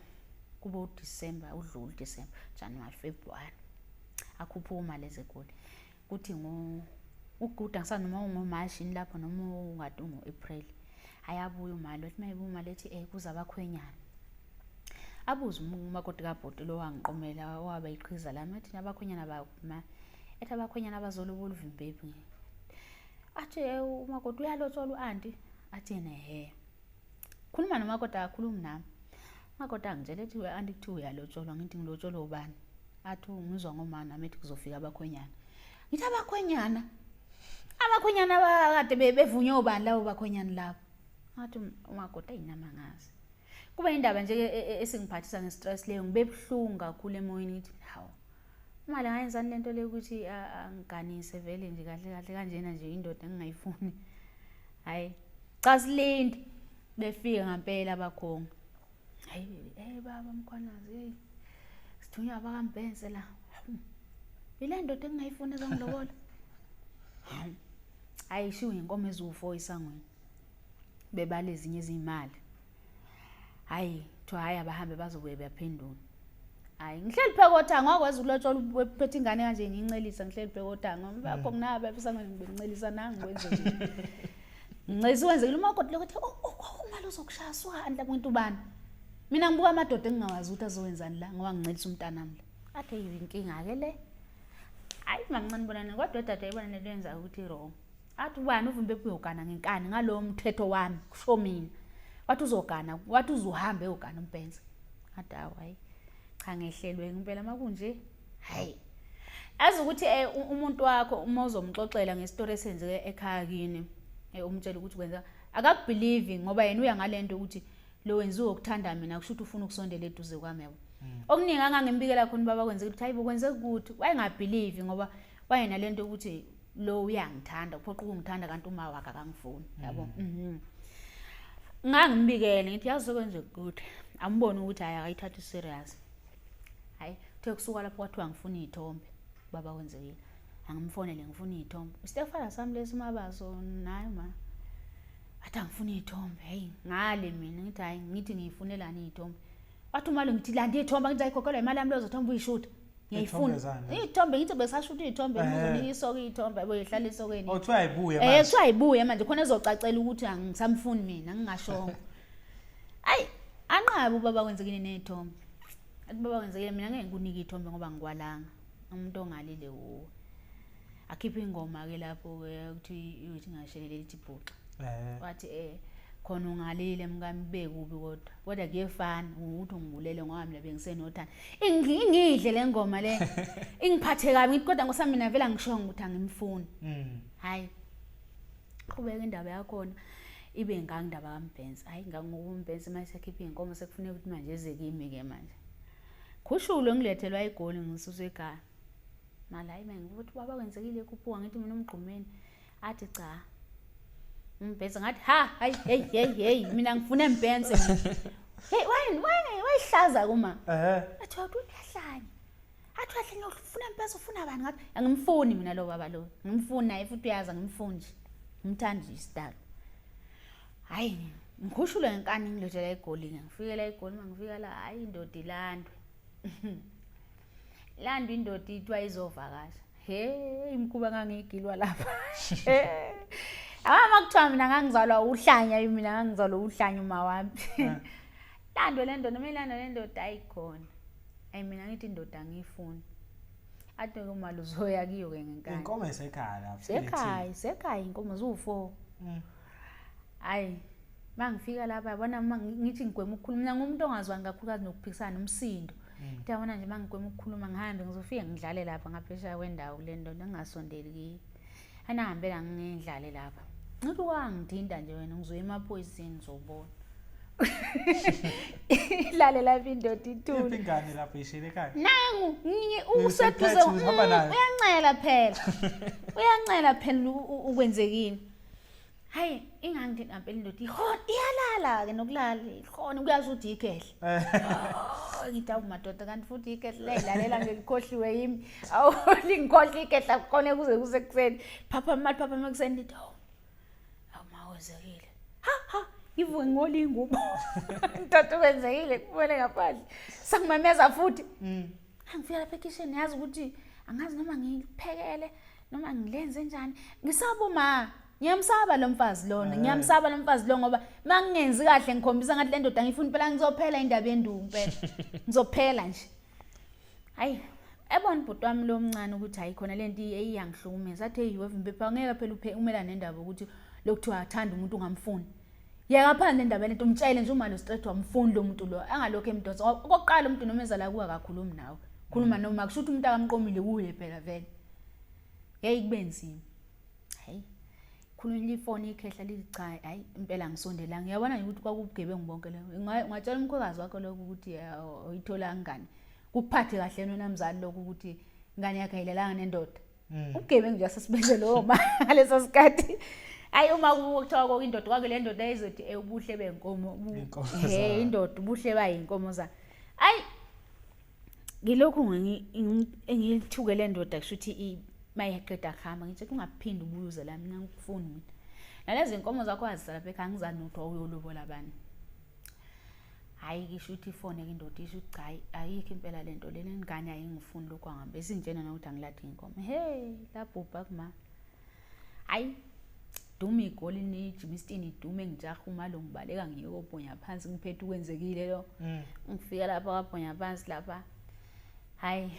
kube uDecember udlule uDecember January February akhuphuma lezi egoli kuthi ngo uguda ngisana noma ungoMarch lapho noma ungade ungo-April ayabuya umali wathi mayibuya umali ethi kuza abakhwenyana abuze umakoti kabhuti lo wangiqomela owaba iqhiza lami athi abakhwenyana ba ethi abakhwenyana abazolobola uVimbebi athi umakoti uyalotshola u-anti athi yena he khuluma nomakoti akakhulumi nami umakoti angitshela ethi anti kuthiwa uyalotsholwa ngithi ngilotsholwa ubani athi ngizwa ngomama nami ethi kuzofika abakhwenyana ngithi abakhwenyana abakhwenyana abakade bevunywe ubani labo bakhwenyana labo ngathi umakoti ayinama ngazi kube indaba nje esingiphathisa ngestress leyo ngibe buhlungu kakhulu emoyeni ngithi hawu imali ngayenzani lento le ukuthi angiganise vele nje kahle kahle kanjena nje indoda engingayifuni hayi cha silinde befika ngempela abakhongi hayi hey baba Mkhwanazi hey sithunywa abakaMbhense la ile ndoda engingayifuni ezongilobola hayi ishiwe inkomo eziwu4 isangweni bebala ezinye izimali hayi kuthiwa hayi abahambe bazobuye beyaphendula hayi ngihleli phekothango wakwazi ukulotshola uphethe ingane kanje ngincelisa ngihleli phekothango bakho nginaba esangweni ngibencelisa nangu kwenze nje ngincelisa kwenzekile umakoti lokho oh umali uzokushaya swandla kwinto ubani mina ngibuka amadoda engingawazi ukuthi azowenzani la ngoba ngincelisa umntanami la athi inkinga ke le hayi mancane bonana kodwa dade ayibona lento yenza ukuthi wrong athi ubani uvimbe uyogana ngenkani ngalowo mthetho wami kusho mina wathi uzogana wathi uzuhambe uyogana uMbhense athi hawu hayi cha ngehlelwe ngempela makunje hayi azi ukuthi umuntu wakho uma uzomxoxela ngestory esenzeke ekhaya kini umtshela ukuthi kwenza akakubelieve ngoba yena uya ngalento ukuthi lo wenziwe ukuthanda mina kusho ukuthi ufuna ukusondela eduze kwami yabo okuningi angangimbikela khona baba kwenzeka ukuthi hayibo kwenzeka ukuthi wayengabelieve ngoba wayenalento ukuthi lo uyangithanda uphoqa ukungithanda kanti uma wakhe akangifuni yabo ngangimbikele ngithi yazi kwenze ukuthi ambone ukuthi hayi akayithathi serious hayi kuthe kusuka lapho kwathiwa ngifuna izithombe baba kwenzekile angimfonele ngifuna izithombe istepfather sami lesi mabaso naye ma athi angifuna izithombe hey ngale mina ngithi hayi ngithi ngiyifunelani izithombe wathi umalo ngithi landa izithombe ngithi ayikhokhelwa imali yami lozothombe uyishutha ngiyayifuna iy'thombe ngithi besashutha iy'thombe uzonika isoka iy'thombe yabo yihlala esokeni oh kuthiwa ayibuye manje kuthiwa ayibuye manje khona ezocacela ukuthi angisamfuni mina ngingashongo ayi anqabe ubaba kwenzekile ney'thombe athi baba kwenzekile mina ngeke ngikunike iy'thombe ngoba ngikwalanga Umuntu ongalile wuwe. Akhiphe ingoma ke lapho ke ukuthi ithi ngashelele lithi bhuxa. Wathi khona ungalile mkami kube kubi kodwa. Kodwa kuyefana ukuthi ungibulele ngoba mina bengisenothando. Ingidle le ngoma le. Ingiphathe kabi ngithi kodwa ngosami mina vele angishongo ukuthi angimfuni. Hayi. Qhubeka indaba yakhona ibe ngaka indaba kaMbhense. Hayi ngangoba uMbhense mase ekhipha iy'nkomo sekufuneka ukuthi manje eze kimi ke manje. Khushulwe ngilethelwa iGoli ngisuswe ekhaya. Mala hayi mina ngikuthi baba kwenzekile khuphuka ngithi mina umgqumeni athi cha. Umbhense ngathi ha hayi hey hey hey mina ngifuna Mbhense. Hey why why wayihlaza kuma. Athi uyahlanya. Athi uyahlanya ufuna Mbhense ufuna bani ngathi angimfuni mina lo baba lo. Ngimfuni naye futhi uyazi angimfuni nje. Ngimthanda nje isidalo. Hayi ngikhushulwe ngenkani ngilethela eGoli ke. Ngifike la eGoli mangifika la hayi indoda ilandwe. Landwe indoda ithiwa izovakasha. Hey imkhuba ngangigilwa lapha. Awama kuthiwa mina ngangizalwa uhlanya mina ngangizalwa uhlanya uma wami. Landwe le ndoda mina landwe le ndoda ayikhona. Ayi mina ngithi indoda angiyifuni. Athi ke uma uzoya kiyo ke ngenkani. Inkomo esekhaya lapho. Sekhaya, sekhaya inkomo ziwu4. Hayi mangifika lapha yabona ngithi ngigwema ukukhuluma mina ngumuntu ongazwani kakhulukazi nokuphikisana umsindo. Ngithi yabona nje mangigwema ukukhuluma ngihambe ngizofika ngidlale lapha ngaphesheya kwendawo kule ndoda ngingasondeli kiyo. Anahambela ngidlale lapha. Ngithi wangithinta nje wena ngizoya emaphoyiseni ngizobona. Ilale lapha indoda ithule. Iphi ingane lapho ishile ekhaya? Nangu useduze uyancela phela. Uyancela phela ukwenzekile. Hayi ingangithi ngampela indoda ihona iyalala ke nokulala ikhona kuyazi ukuthi ikhehle. Ngithi awu madoda kanti futhi ikhehle leyilalela nje likhohliwe yimi. Awu lingikhohle ikhehle akukhona kuze kuse kuseni. Phaphama phaphama ekuseni lithi awu. Awu mawezekile. Ha ha ngivuke ngola ingubo. Ndoda kwenzekile kubone ngaphandle. Sangimemeza futhi. Angifika lapha ekitchen yazi ukuthi angazi noma ngiphekele noma ngilenze njani. Ngisaba uma ngiyamsaba lo mfazi lona, ngiyamsaba lo mfazi lo ngoba mangingenzi kahle ngikhombisa ngathi le ndoda ngifuna impela ngizophela indaba yenduku impela. Ngizophela nje. Hayi ebona ubhuti wami lo mncane ukuthi hayi khona lento iyangihlukumeza. Athi hey wevimbe pha ngeke phela uphe umela nendaba ukuthi lokuthiwa athanda umuntu ungamfuni. Yeka phandle indaba lento umtshele nje uma lo straight wamfuni lo muntu lo angalokho emdonsa. Okokuqala umuntu noma eza la kuwe akakhulumi nawe. Khuluma noma kusho ukuthi umuntu akamqomile kuye phela vele. Hey kube nzima. Hey khulunywa ifoni ikhehla lithi cha hayi impela ngisondelanga. Uyabona nje ukuthi kwakubugebengu bonke lo. Ungatshela umkhwekazi wakho lokho ukuthi uyithola ngani. Kuphathe kahle wena mzali lokho ukuthi ingane yakhe ayilalanga nendoda. Ubugebengu nje asesibeze lowo ma ngaleso sikhathi. Hayi uma kuthiwa konke indoda kwake le ndoda ayizothi ubuhle benkomo. Hey indoda ubuhle bayinkomo za. Hayi ngilokhu engithuke le ndoda kusho ukuthi mayeqeda kuhamba ngithi ungaphindi ubuze la mina ngikufuni mina. Nalezi inkomo zakho azisala lapha ekhaya ngizani ukuthi uyolobola bani. Hayi ngisho ukuthi ifone ke indoda isho ukuthi cha ayikho impela lento lena ingane ayingifuni lokho angihambe singitshena nokuthi angilathi inkomo. Hey labhubha kuma. Hayi duma igoli nijimistini idume ngijaha umalo ngibaleka ngiye kobhonya phansi ngiphethe ukwenzekile lo. Ngifika lapha kwabhonya phansi lapha. Hayi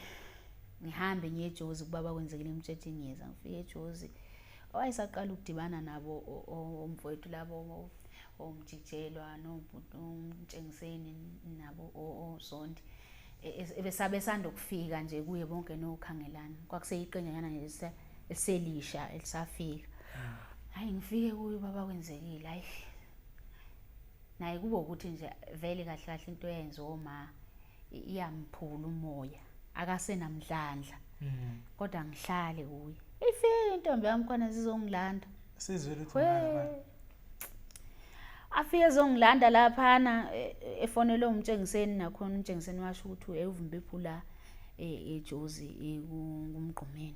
ngihambe ngiye eJozi kubaba kwenzekile ngimtshele ngiyeza ngifike eJozi. Wayesaqala ukudibana nabo omfowethu labo omjijelwa nomtshengiseni nabo ozondi ebesabe sanda ukufika nje kuye bonke nokhangelana. Kwakuseyiqenjana nje eselisha elisafika. Hayi ngifike kuye baba kwenzekile hayi naye kube ukuthi nje vele kahle kahle into eyenziwa oma iyamphula umoya akasenamdlandla. Kodwa ngihlale kuye. Ifike intombi yami khona sizongilanda. Sizwile ukuthi ungaka. Afike ezongilanda laphana efonelwe umtshengiseni nakhona umtshengiseni washo ukuthi uyevumba iphula eJozi kumgqumeni.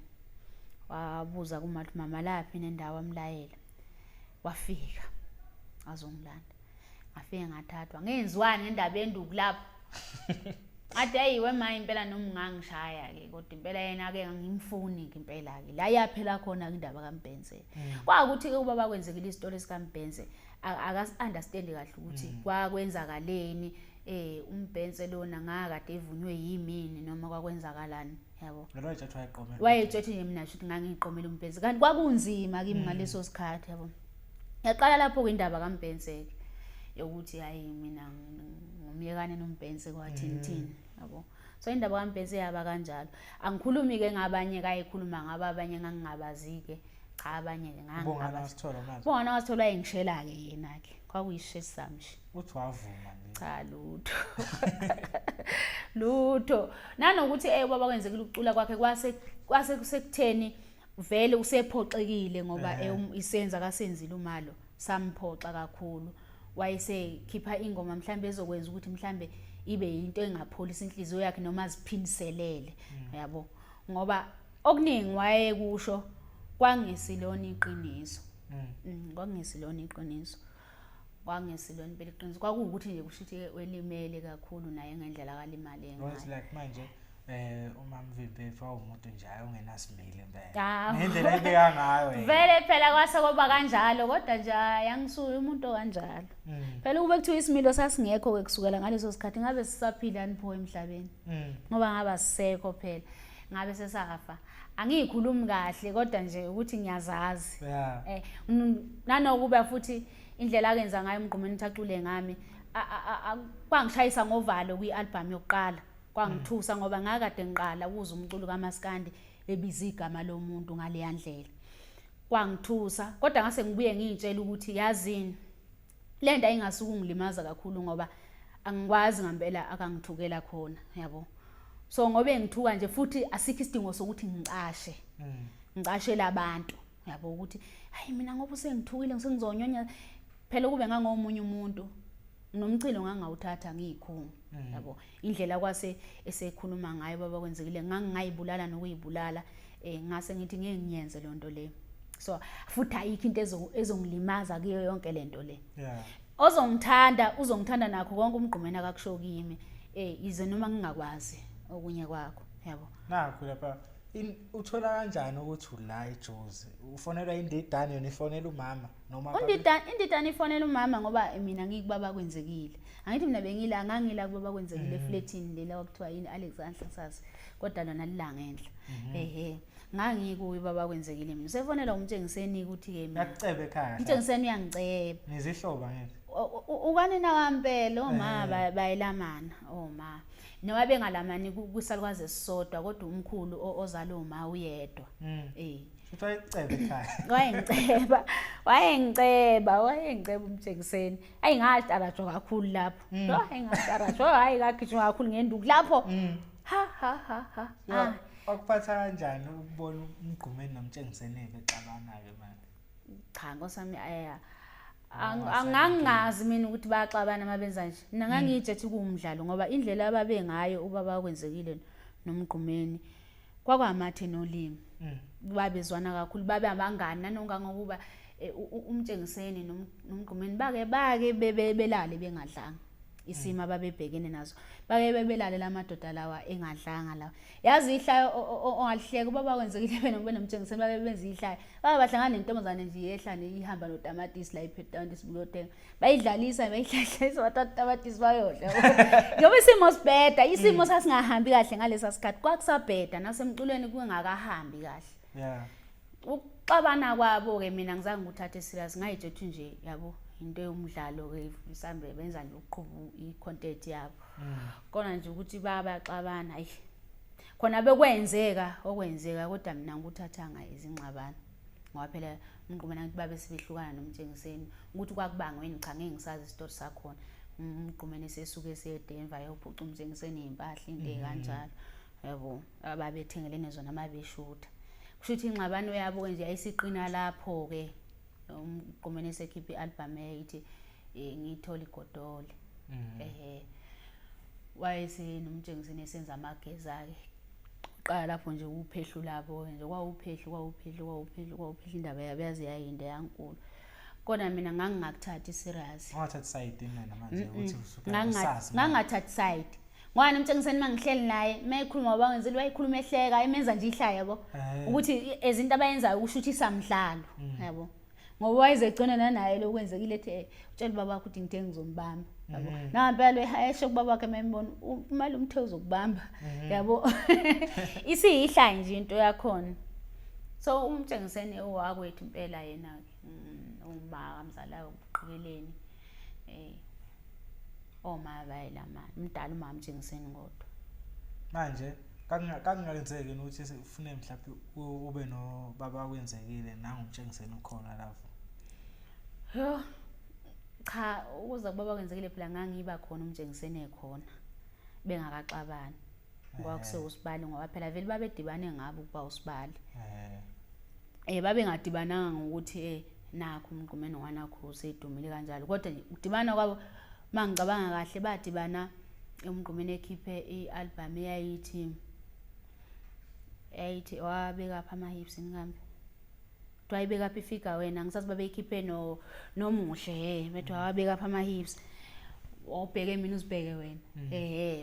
Wabuza kumathi mama laphi nendawo amlayela. Wafika azongilanda. Ngafike ngathathwa ngenziwani ngendaba yenduku lapho. Athi hey wema impela noma ungangishaya ke kodwa impela yena ke ngimfuni impela ke la yaphela khona indaba kaMbhense. Kwakuthi ke ubaba kwenzekile isitori sikaMbhense akasi understand kahle ukuthi kwakwenzakaleni. Umbhense lona ngakade evunywe yimini noma kwakwenzakalani yabo. Yena wayetshathi wayeqomela. Wayetshethi nje mina shuthi ngangiqomela umbhense kanti kwakunzima kimi ngaleso sikhathi yabo. Yaqala lapho-ke indaba kaMbhense-ke yokuthi hayi mina ngumyekane noMbhense kwathini thini yabo. So indaba kaMbhense yaba kanjalo. Angikhulumi-ke ngabanye kayikhuluma ngabo abanye ngangingabazi-ke. Cha abanye-ke Ubongani ngangingabazi. wasithola manje. Ubongani wasithola wayengishela-ke yena-ke. Kwakuyisheshi sami nje. Uthi wavuma nje. Cha lutho. Lutho. Nanokuthi ubaba kwenzekile ukucula kwakhe kwase kusekutheni vele usephoxekile ngoba isenza akasenzile umalo samphoxa kakhulu. Wayesekhipha ingoma mhlambe ezokwenza ukuthi mhlambe ibe yinto engapholisa inhliziyo yakhe noma aziphindiselele yabo ngoba okuningi wayekusho kwangesilona iqiniso. Kwangesilona iqiniso. Kwangesilona impela iqiniso. Kwakuwukuthi nje kusho ukuthi welimele kakhulu naye ngendlela akalimale No, it's ngayo. like manje uma Mvimbi wawumuntu nje hayi ongenasimile impela. Cha. Ngendlela ayibeka ngayo yena. Vele phela kwase kwaba kanjalo kodwa nje hayi angisuye umuntu okanjalo. Phela ukube kuthiwa isimilo sasingekho ke kusukela ngaleso sikhathi ngabe sisaphila nipho emhlabeni. Ngoba ngaba sisekho phela. Ngabe sesafa. Angiyikhulumi kahle kodwa nje ukuthi ngiyazazi. Nanokuba futhi indlela akenza ngayo uMgqumeni ukuthi acule ngami kwangishayisa ngovalo kwi-album yokuqala. Kwangithusa ngoba ngakade ngiqala ukuzwa umculo kaMaskandi ebiza igama lomuntu ngaleya ndlela. Kwangithusa kodwa ngase ngibuye ngiyitshela ukuthi yazini le nto ayingasuke ungilimaza kakhulu ngoba angikwazi ngempela akangithukela khona yabo. So ngoba engithuka nje futhi asikho isidingo sokuthi ngicashe. Ngicashela abantu yabo ukuthi hayi mina ngoba usengithukile ngisengizonyonya phela kube ngangomunye umuntu nomchilo ngangawuthatha ngiyikhungu yabo. Indlela kwase esekhuluma ngayo baba kwenzekile ngangingayibulala nokuyibulala ngase ngithi ngeke ngiyenze lonto le. So futhi ayikho into ezongilimaza kuyo yonke lento le. Ozongithanda uzongithanda nakho konke uMgqumeni akakusho kimi ize noma ngingakwazi okunye kwakho yabo. Nakho lapha uthola kanjani ukuthi ula eJozi? Ufonelwa indidane yona ifonela umama noma Indidane ifonela umama ngoba mina ngikubaba kwenzekile. Angithi mina bengila ngangila kubaba kwenzekile eflatini lela kwakuthiwa yini Alexandra sasi kodwa lona lilanga enhla. Ehe ngangikuyi baba kwenzekile mina. Usefonela umtshengiseni ukuthi ke mina. Yakuceba ekhaya. Umtshengiseni uyangiceba. Nizihloba ngeke. Ukanina wampela oma bayelamana oma. Noma bengalamani kusalukwazi esisodwa kodwa umkhulu ozala uma uyedwa. Futhi wayeceba ekhaya. Wayengiceba. Wayengiceba, wayengiceba umtshengiseni. Ayi ngatarajwa kakhulu lapho. Hayi ngatarajwa, hayi ngagijima kakhulu ngenduku lapho. Ha ha ha ha. Wakuphatha kanjani ukubona uMgqumeni nomtshengiseni bexabana ke manje? Cha nkosami aya angangazi mina ukuthi bayaxabana mabenza nje. Mina ngangiyitshethi kuwumdlalo ngoba indlela ababe ngayo ubaba kwenzekile noMgqumeni kwakwamathe nolimi. Babezwana kakhulu babe abangani nanongangokuba umtshengiseni noMgqumeni bake belale bengadlanga. Isimo ababebhekene naso bake bebelale lamadoda lawa engadlanga lawa. Yazi ihlaya ongalihleka ubaba kwenzekile bena benomtshengiseni bake benza ihlaya. Bake bahlangana nentombazane nje yehla ihamba notamatisi la iphethe tamatisi buyothenga. Bayidlalisa bayidlalisa bathatha tamatisi bayodla. Ngoba isimo sibheda, isimo sasingahambi kahle ngalesa sikhathi. Kwakusabheda nasemculweni kungakahambi kahle. Ukuxabana kwabo ke mina ngizange ngikuthathe serious ngayitshethi nje yabo into yomdlalo ke mhlambe benza nje ukuqhuba i-content yabo. Kona nje ukuthi bayaxabana ayi khona bekwenzeka okwenzeka kodwa mina ngikuthathanga izingxabano ngoba phela uMgqumeni ngathi babe sebehlukana nomtshengiseni ukuthi kwakubangweni cha ngeke ngisazi isitori sakhona. UMgqumeni sesuke eseDenver ayophuca umtshengiseni impahla into ekanjalo yabo ababethengelene zona mabeshutha. Kusho ukuthi ingxabano yabo nje yayisiqina lapho ke uMgqumeni esekhipha i-album eyayithi ngiyithola igodole. Wayesenomtshengiseni esenza amageza ke. Uqala lapho nje uphehlu labo nje kwawuphehlu kwawuphehlu kwawuphehlu kwawuphehlu indaba yabo yaze yayinde yankulu. Kodwa mina ngangingakuthathi serious. Ungathathi side mina manje ukuthi usuke usazi. Ngangathathi side. Ngoba nomtshengiseni mangihleli naye mayekhuluma ngoba ngenzile wayekhuluma ehleka emenza nje ihlaya yabo. Ukuthi izinto abayenzayo kusho ukuthi isamdlalo yabo. Ngoba wayezegcina nanaye lokwenzekile ethi utshela baba wakho ukuthi ngithe ngizombamba. Yabo. Nangempela uyahayeshe kubaba wakhe mayembona umalume uthe uzokubamba. Yabo. Isiyihlayi nje into yakhona. So umtshengiseni owakwethu impela yena ke. Uma kamzalayo ubuqhikeleni. Oma bayelamana. Umdala umama umtshengiseni kodwa. Manje kakungenzeki ukuthi ufune mhlawumbe ube nobaba kwenzekile nangumtshengiseni ukhona lapho. Yo. Cha, ukuze kubaba kwenzekile phela ngangiba khona umtshengiseni ekhona bengakaxabani. Ngoba kusewusibali ngoba phela vele babedibane ngabo ukuba usibali. Babengadibananga ngokuthi nakho umgqumeni wanakho usedumile kanjalo. Kodwa nje ukudibana kwabo mangicabanga kahle badibana umgqumeni ekhiphe i-album eyayithi wabeka pha ama hips ngikambe. Kuthiwa ayibeka phi ifigure wena ngisazi babeyikhiphe no nomuhle bethi wabeka pha ama hips. Wawubheke mina uzibheke wena.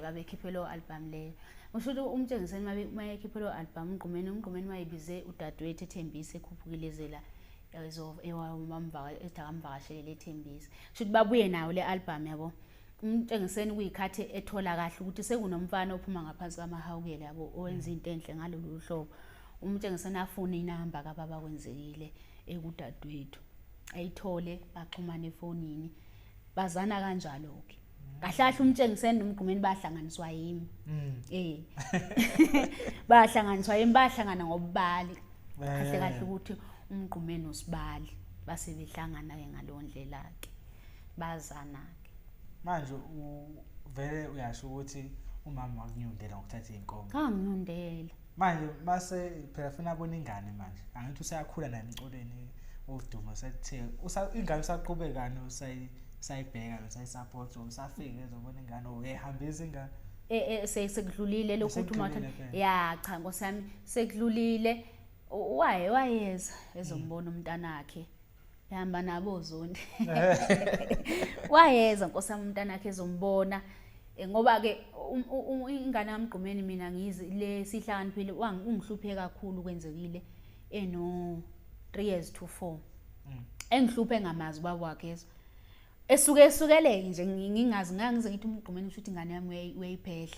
Babekhiphe lo album leyo. Usho ukuthi umtshengiseni mayekhiphe lo album umgqumeni wayibize udadewethu eThembisa ekhuphukile ezela ethi akamvakashelele eThembisa. Kusho ukuthi babuye nayo le album yabo. Umtshengiseni kuyikhathi ethola kahle ukuthi sekunomfana ophuma ngaphansi kamahawukela yabo owenza into enhle ngalolu hlobo. Umtshengiseni afune inamba kababa kwenzekile ekudadewethu. Ayithole baxhumane efonini. Bazana kanjalo ke. Kahle kahle umtshengiseni nomgqumeni bahlanganiswa yimi. Bahlanganiswa yimi, bahlangana ngobubali. Kahle kahle ukuthi umgqumeni usibali base behlangana ke ngaleyo ndlela ke. Bazana ke. Manje uvele uyasho ukuthi umama wakunyundela ngokuthatha izinkomo. Nganginyundela. Manje mase phela funa abone ingane manje. Angithi usayakhula naye emculweni odumo sethe ingane usaqhubekani usayibheka usayisupport usafika ezobona ingane uyayihambisa ingane. Sekudlulile lokho ukuthi uma ya cha Nkosi yami sekudlulile wayeza ezombona umntanakhe. Ehamba nabo Zondi. Wayeza Nkosi yami umntanakhe ezombona. Ngoba ke ingane kaMgqumeni mina ngizi le sihlakaniphile ungihluphe kakhulu kwenzekile eno 3 years to 4. Engihluphe ngamazi ubaba wakhe yezo. Esuke esukeleke nje ngingazi ngangize ngithi umgqumeni usho ukuthi ingane yami uyayiphehla.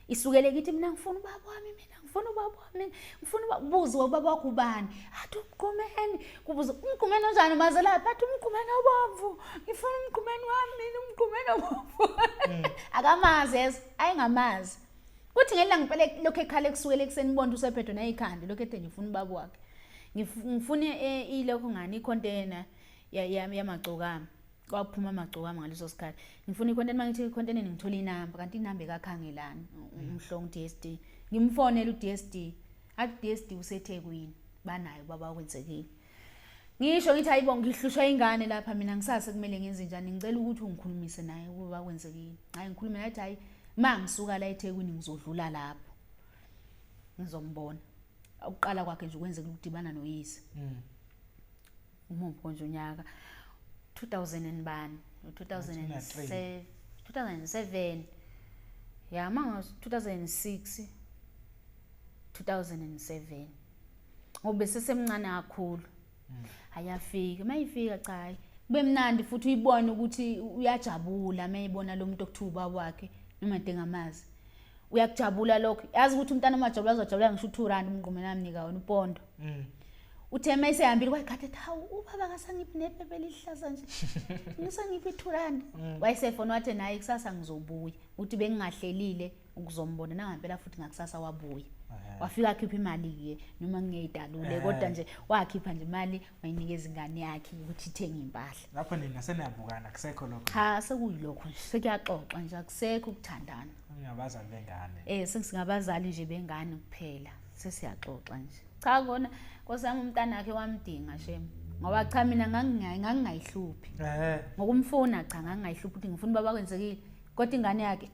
Isukele kithi mina ngifuna ubaba wami mina ngifuna ubaba wami ngifuna ubuze ubaba wakho ubani athi umgqumeni kubuze umgqumeni onjani mazelaphi athi umgqumeni obomvu ngifuna umgqumeni wami mina umgqumeni obomvu. Akamazi yezo ayengamazi. Kuthi ngelanga impela lokho ekhala ekusukela ekuseni bonke usephethwe nayikhanda lokho ethe ngifuna ubaba wakhe. Ngifuna ilokho ngani icontainer yamagcokama. Kwaphuma amagcokama ngaleso sikhathi. Ngifuna icontainer mangithi icontainer ngithola inamba kanti inamba ekakhangelani umhlongo DSD. Ngimfonela uDSD. Athi DSD useThekwini banayo baba kwenzekile. Ngisho ngithi hayibo ngihlushwa ingane lapha mina ngisase kumele ngenze njani ngicela ukuthi ungikhulumise naye ukuba kwenzekile. Hayi ngikhulume naye hayi mangisuka la eThekwini ngizodlula lapho. Ngizombona. Ukuqala kwakhe nje kwenzeka ukudibana noyise. Umuphi nje unyaka 2000 and bani 2007 2007 ya manga 2006 2007 ngoba sesemncane kakhulu. Ayafika mayifika cha kube mnandi futhi uyibone ukuthi uyajabula mayibona lo muntu okuthiwa ubaba wakhe noma engamazi. Uyakujabula lokho. Yazi ukuthi umntana omajabula azojabula ngisho u2 rand umgqumeni amnika wona upondo. Uthe mayisehambile kwayikhatha ethi hawu ubaba akasangiphi nephepha elihlaza nje. Ngisangiphi i2 rand. Wayesefona wathi naye kusasa ngizobuya. Uthi bengingahlelile ukuzombona nangempela futhi ngakusasa wabuya. Wafika akhipha imali ke noma ngingeyidalule kodwa nje wakhipha nje imali wayinikeza ingane yakhe ukuthi ithenge impahla. Lapho nina seniyabukana kusekho lokho. Cha sekuyilokho nje sekuyaxoxa nje akusekho ukuthandana. Ngingabazali bengane. Sesingabazali nje bengane kuphela. Sesiyaxoxa nje. Cha kona Nkosi yami umntana wakhe wamdinga shem. Ngoba cha mina ngangingayihluphi. Ngokumfuna cha ngangingayihluphi ukuthi ngifuna ubaba kwenzekile. Kodwa ingane yakhe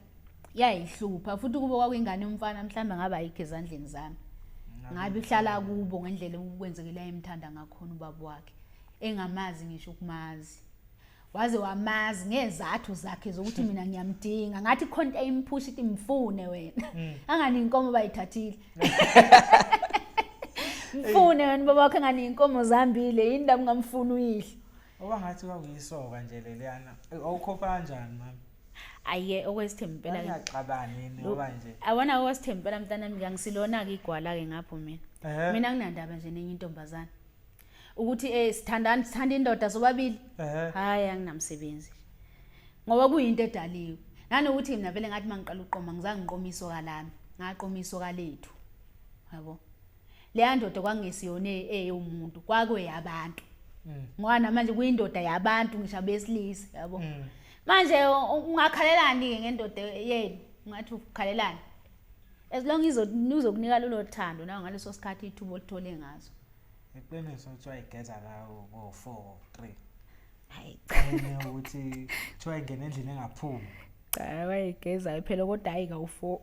yayihlupha futhi kube kwakuyingane yomfana mhlawumbe ngabe ayikho ezandleni zami. Ngabe ihlala kubo ngendlela okwenzekile ayemthanda ngakhona ubaba wakhe. Engamazi ngisho ukumazi. Waze wamazi ngezathu zakhe zokuthi mina ngiyamdinga. Ngathi khona into eyimphusha ithi mfune wena. Angani inkomo bayithathile. Mfune wena baba wakhe ngani inkomo zambile yini la ungamfuni uyihlo. Oba ngathi kwakuyisoka nje leliyana. Awukhopha kanjani mama? Ayiye okwesithembu impela ke. Ngiyaxabana yini ngoba nje. Awona okwesithembu impela mntanami angisilona-ke igwala-ke ngapho mina. Mina nginandaba nje nenye intombazane. Ukuthi sithandani sithanda indoda sobabili. Hayi anginamsebenzi. Ngoba kuyinto edaliwe. Nanokuthi mina vele ngathi mangiqala uqoma ngizange ngiqome isoka lami, ngaqoma isoka lethu. Yabo. Leya ndoda kwangesiyona eyomuntu, kwakweyabantu. Ngoba namanje kuyindoda yabantu ngisho abesilisa, yabo. Manje ungakhalelani ke ngendoda yenu? Ungathi ukhalelani? As long izokunika lolo thando nawe ngaleso sikhathi ithuba olithole ngaso. Iqiniso kuthiwa igeza la ko 4 3. Hayi cha. Ukuthi kuthiwa ingena endlini engaphumi. Cha wayigeza phela kodwa hayi kawu4.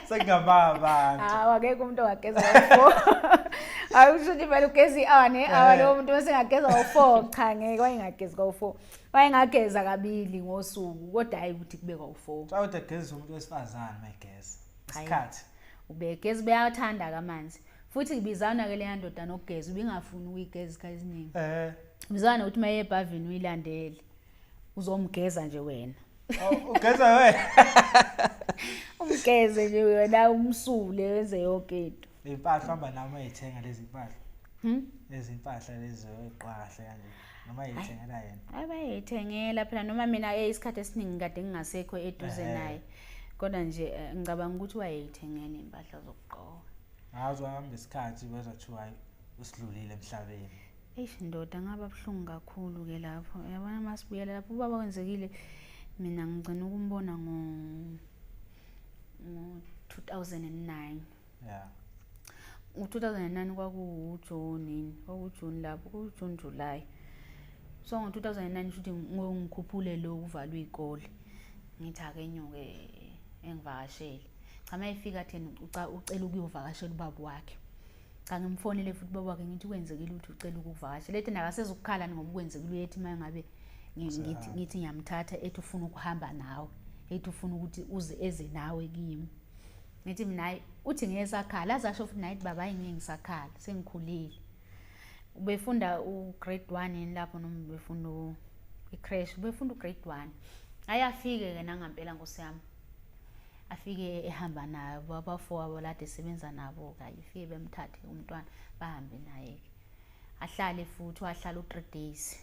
Sengaba abantu. Hawu akekho umuntu ongageza kawu4. Hayi usho ukuthi vele ugeza i-hour ne-hour lowo muntu bese engageza kawu4 cha ngeke wayengagezi kawu4. Wayengageza kabili ngosuku kodwa hayi ukuthi kube kawu4. Cha kodwa egezisa umuntu wesifazane mayigeza. Isikhathi. Ubegeza ubeyathanda ke amanzi. Futhi ngibizana ke leya ndoda nokugeza ubingafuni ukuyigeza isikhathi esiningi. Ubizana ukuthi maye ebhavini uyilandele. Uzomgeza nje wena. Ugeza wena. Umgeze nje wena umsule wenze yonke into. Impahla hamba nami uyithenga lezi impahla. Lezi impahla lezi oyigqoka kahle kanje noma uyithengela yena. Hayi bayithengela phela noma mina isikhathi esiningi kade ngingasekho eduze naye. Kodwa nje ngicabanga ukuthi wayeyithengela impahla zokugqoka. Ngazi wahamba isikhathi bezwa kuthiwa usidlulile emhlabeni. Eish ndoda ngaba buhlungu kakhulu ke lapho. Uyabona masibuyela lapho ubaba kwenzekile mina ngigcina ukumbona ngo 2009. Yeah. Ngo-2009 kwakuwuJune, kwakuJune lapho, kuJune July. So ngo-2009 futhi ngikhuphule lo kuvalwe iy'kole. Ngithi ake nyuke engivakashele. Cha mayefika thena ucela ukuyovakashela ubaba wakhe. Cha ngimfonele futhi ubaba wakhe ngithi kwenzekile ukuthi ucela ukuvakashela. Ethi nakasezukukhala ngoba kwenzekile uyethi mangabe ngithi ngiyamthatha ethi ufuna ukuhamba nawe. Ethi ufuna ukuthi uze eze nawe kimi. Ngithi mina hayi uthi ngeke sakhala azasho futhi naye baba hayi ngeke ngisakhala sengikhulile. Ubefunda u-grade 1 yini lapho noma ubefunda i-creche, ubefunda u-grade 1. Ayafike ke nangampela nkosi yami. Afike ehamba nabo abafowabo lade esebenza nabo kayi ifike bemthathe umntwana bahambe naye ke. Ahlale futhi wahlala u3 days.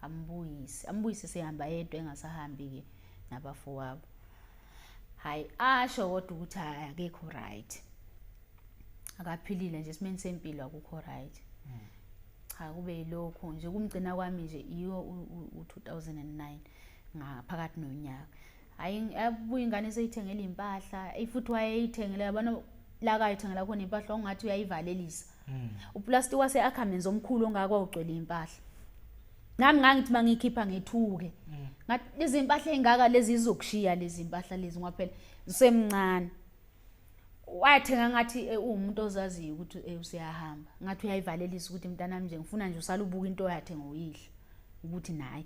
Ambuyise, ambuyise sehamba yedwa engasahambi ke nabafowabo. Hayi asho kodwa ukuthi hayi akekho right. Akaphilile nje esimeni sempilo akukho right. Cha kube yilokho nje kumgcina kwami nje iyo u2009 ngaphakathi nonyaka. Hayi abuye ingane seyithengela impahla, futhi wayeyithengela yabona la kayithengela khona impahla ongathi uyayivalelisa. Uplastic wase Ackermans omkhulu ongaka ugcwele impahla. Nami ngangithi mangikhipha ngethuke. Ngathi lezi impahla ezingaka lezi izokushiya lezi impahla lezi ngoba phela usemncane. Wathenga ngathi uwumuntu ozaziyo ukuthi useyahamba. Ngathi uyayivalelisa ukuthi mntanami nje ngifuna nje usale ubuka into oyathenga uyidla ukuthi naye.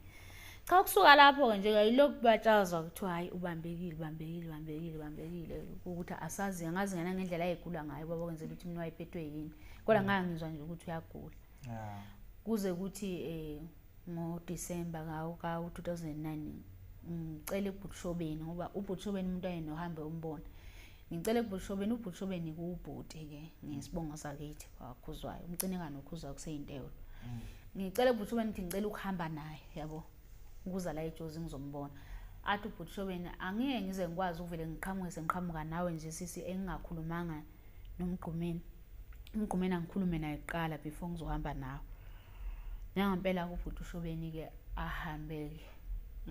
Cha kusuka lapho ke nje ayilokhu batshazwa kuthiwa hayi ubambekile ubambekile ubambekile ubambekile ukuthi asazi angazi ngena ngendlela ayegula ngayo baba kwenzela ukuthi mina wayephethwe yini. Kodwa ngangizwa nje ukuthi uyagula. Kuze kuthi ngoDecember ka 2009 ngicela eBhushobeni ngoba uBhushobeni umuntu ayenohambe umbona. Ngicela eBhushobeni, uBhushobeni kuwubhuti ke ngesibongo sakithi wakhuzwayo, umcineka nokhuzwayo kuseyintelo. Ngicela eBhushobeni ukuthi ngicela ukuhamba naye yabo ukuza la eJozi ngizombona. Athi uBhushobeni angeke ngize ngikwazi ukuvele ngiqhamuke sengiqhamuka nawe nje sisi engingakhulumanga noMgqumeni. Umgqumeni angikhulume naye kuqala before ngizohamba nawe. Nangempela uBhushobeni ke ahambe ke.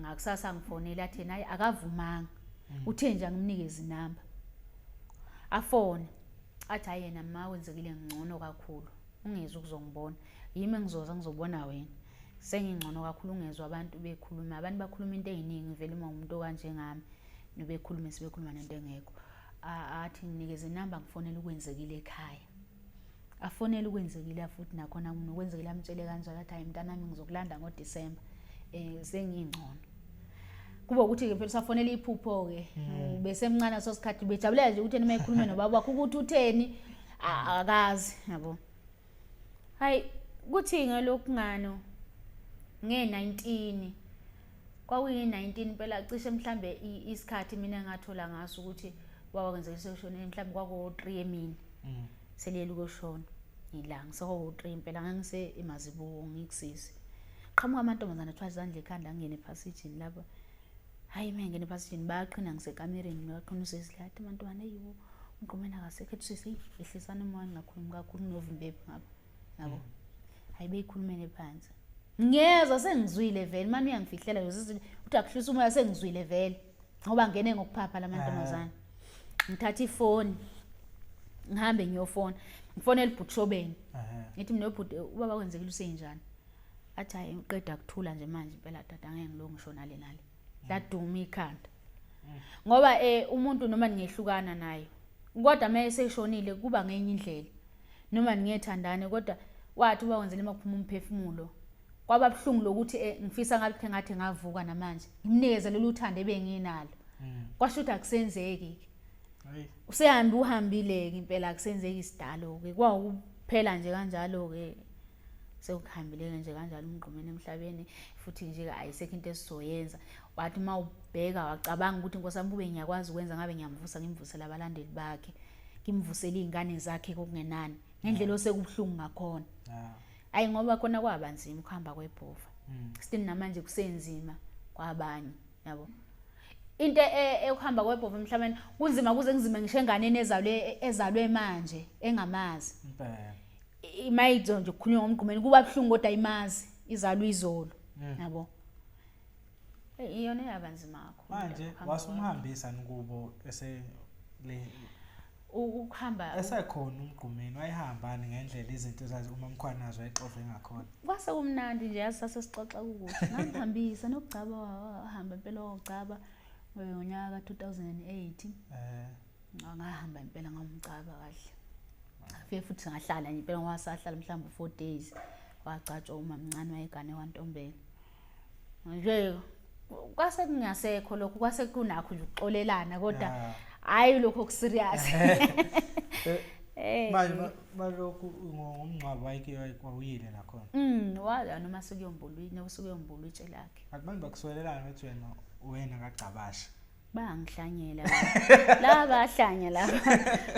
Ngakusasa ngifonela athi naye akavumanga. Uthe nje angimnikeze inamba. Afone athi hayi yena ma wenzekile ngcono kakhulu. Ungezi ukuzongibona. Yimi engizoza ngizobona wena. Sengingcono kakhulu ungezwa abantu bekhuluma. Abantu bakhuluma into eziningi vele uma umuntu okanjengami nobekhuluma sibekhuluma nento engekho. Athi nginikeze inamba ngifonele ukwenzekile ekhaya. Afonele ukwenzekile futhi nakhona nokwenzekile amtshele kanjalo athi hayi mntanami ngizokulanda ngoDecember. Sengingcono. Kuba ukuthi ke phela usafonela iphupho ke besemncane so sikhathi bejabulela nje ukuthi noma ekhulume nobaba wakhe ukuthi utheni akazi yabo. Hayi kuthi ngelokhu ngano Nge-19 kwakuyi-19 impela cishe mhlambe isikhathi mina engathola ngaso ukuthi ubaba kwenzeka seshonile mhlambe kwako-3 emini. Seliyela ukuyoshona ilanga sekuwu-3 impela ngangise emazibuko ngikusisi. Qhamuka amantombazane athwala izandla ekhanda angene ephasijini lapha. Hhayi uma ngingena ephasijini bayaqhina ngisekamereni baqhina usisi la athi amantombazane eyi uMgqumeni akasekho ethi usisi eyi ehlisani umoya ningakhulumi kakhulu kunovimbephi ngapha yabo. Hhayi beyikhulumele phansi. Ngiyezwa sengizwile vele manje uyangifihlela nje usisi uthi akuhlisa umoya sengizwile vele ngoba ngene ngokuphapha la mantombazane. Ngithatha ifoni ngihambe ngiyofona ngifonela ubhuti Ngithi mina ubhuti ubaba kwenzekile usenjani? Athi hayi uqeda kuthula nje manje impela tata ngeke ngilonge ngisho nale nale. Laduma ikhanda. Ngoba umuntu noma ningehlukana naye kodwa uma eseshonile kuba ngenye indlela. Noma ningethandane kodwa wathi uba wenzele makuphuma umphefumulo. Kwaba buhlungu lokuthi ngifisa ngabe khe ngathi ngavuka namanje. Ngimnikeze lolu thando ebenginalo. Kwasho ukuthi akusenzeki ke. Usehambe uhambile ke impela akusenzeki isidalo ke kwawukuphela nje kanjalo ke sekuhambile nje kanjalo uMgqumeni emhlabeni futhi nje ayisekho into esizoyenza. Wathi uma ubheka wacabanga ukuthi Nkosi yami kube ngiyakwazi ukwenza ngabe ngiyamvusa ngimvusele abalandeli bakhe ngimvusele izingane zakhe kokungenani ngendlela osekubuhlungu ngakhona. Ayi ngoba khona kwaba nzima ukuhamba kwebhova. Still namanje kusenzima kwabanye yabo. Into ekuhamba kwebhova emhlabeni kunzima kuze kunzima ngisho enganeni ezalwe manje engamazi. Impela. Imayizo nje kukhulunywa ngoMgqumeni kuba buhlungu kodwa imazi izalwe izolo yabo. Iyona eyabanzima kakhulu. Manje wasumhambisa nikubo ese le ukuhamba esekhona uMgqumeni wayehambani ngendlela izinto zazi uma Mkhwanazi wayexove ngakhona. Kwase kumnandi nje yazi sasesixoxa kukuhle. Ngamhambisa nokugcaba wahamba impela wogcaba ngonyaka ka-2008. Ngahamba impela ngamgcaba kahle. Afike futhi ngahlala nje impela wasahlala mhlawumbe 4 days wagcatshwa umamncane wayegane waNtombela. Nje kwase kungasekho lokho kwase kunakho nje ukuxolelana kodwa hayi lokho okuserious. Manje balokhu ngomngcwabo wayike wawuyile nakhona. Wala noma sekuyombulwa nokusukuyombulwa itshe lakhe. Kanti manje bakuswelelana bethi wena kaGcabashe. Bangihlanyela la bahlanya la.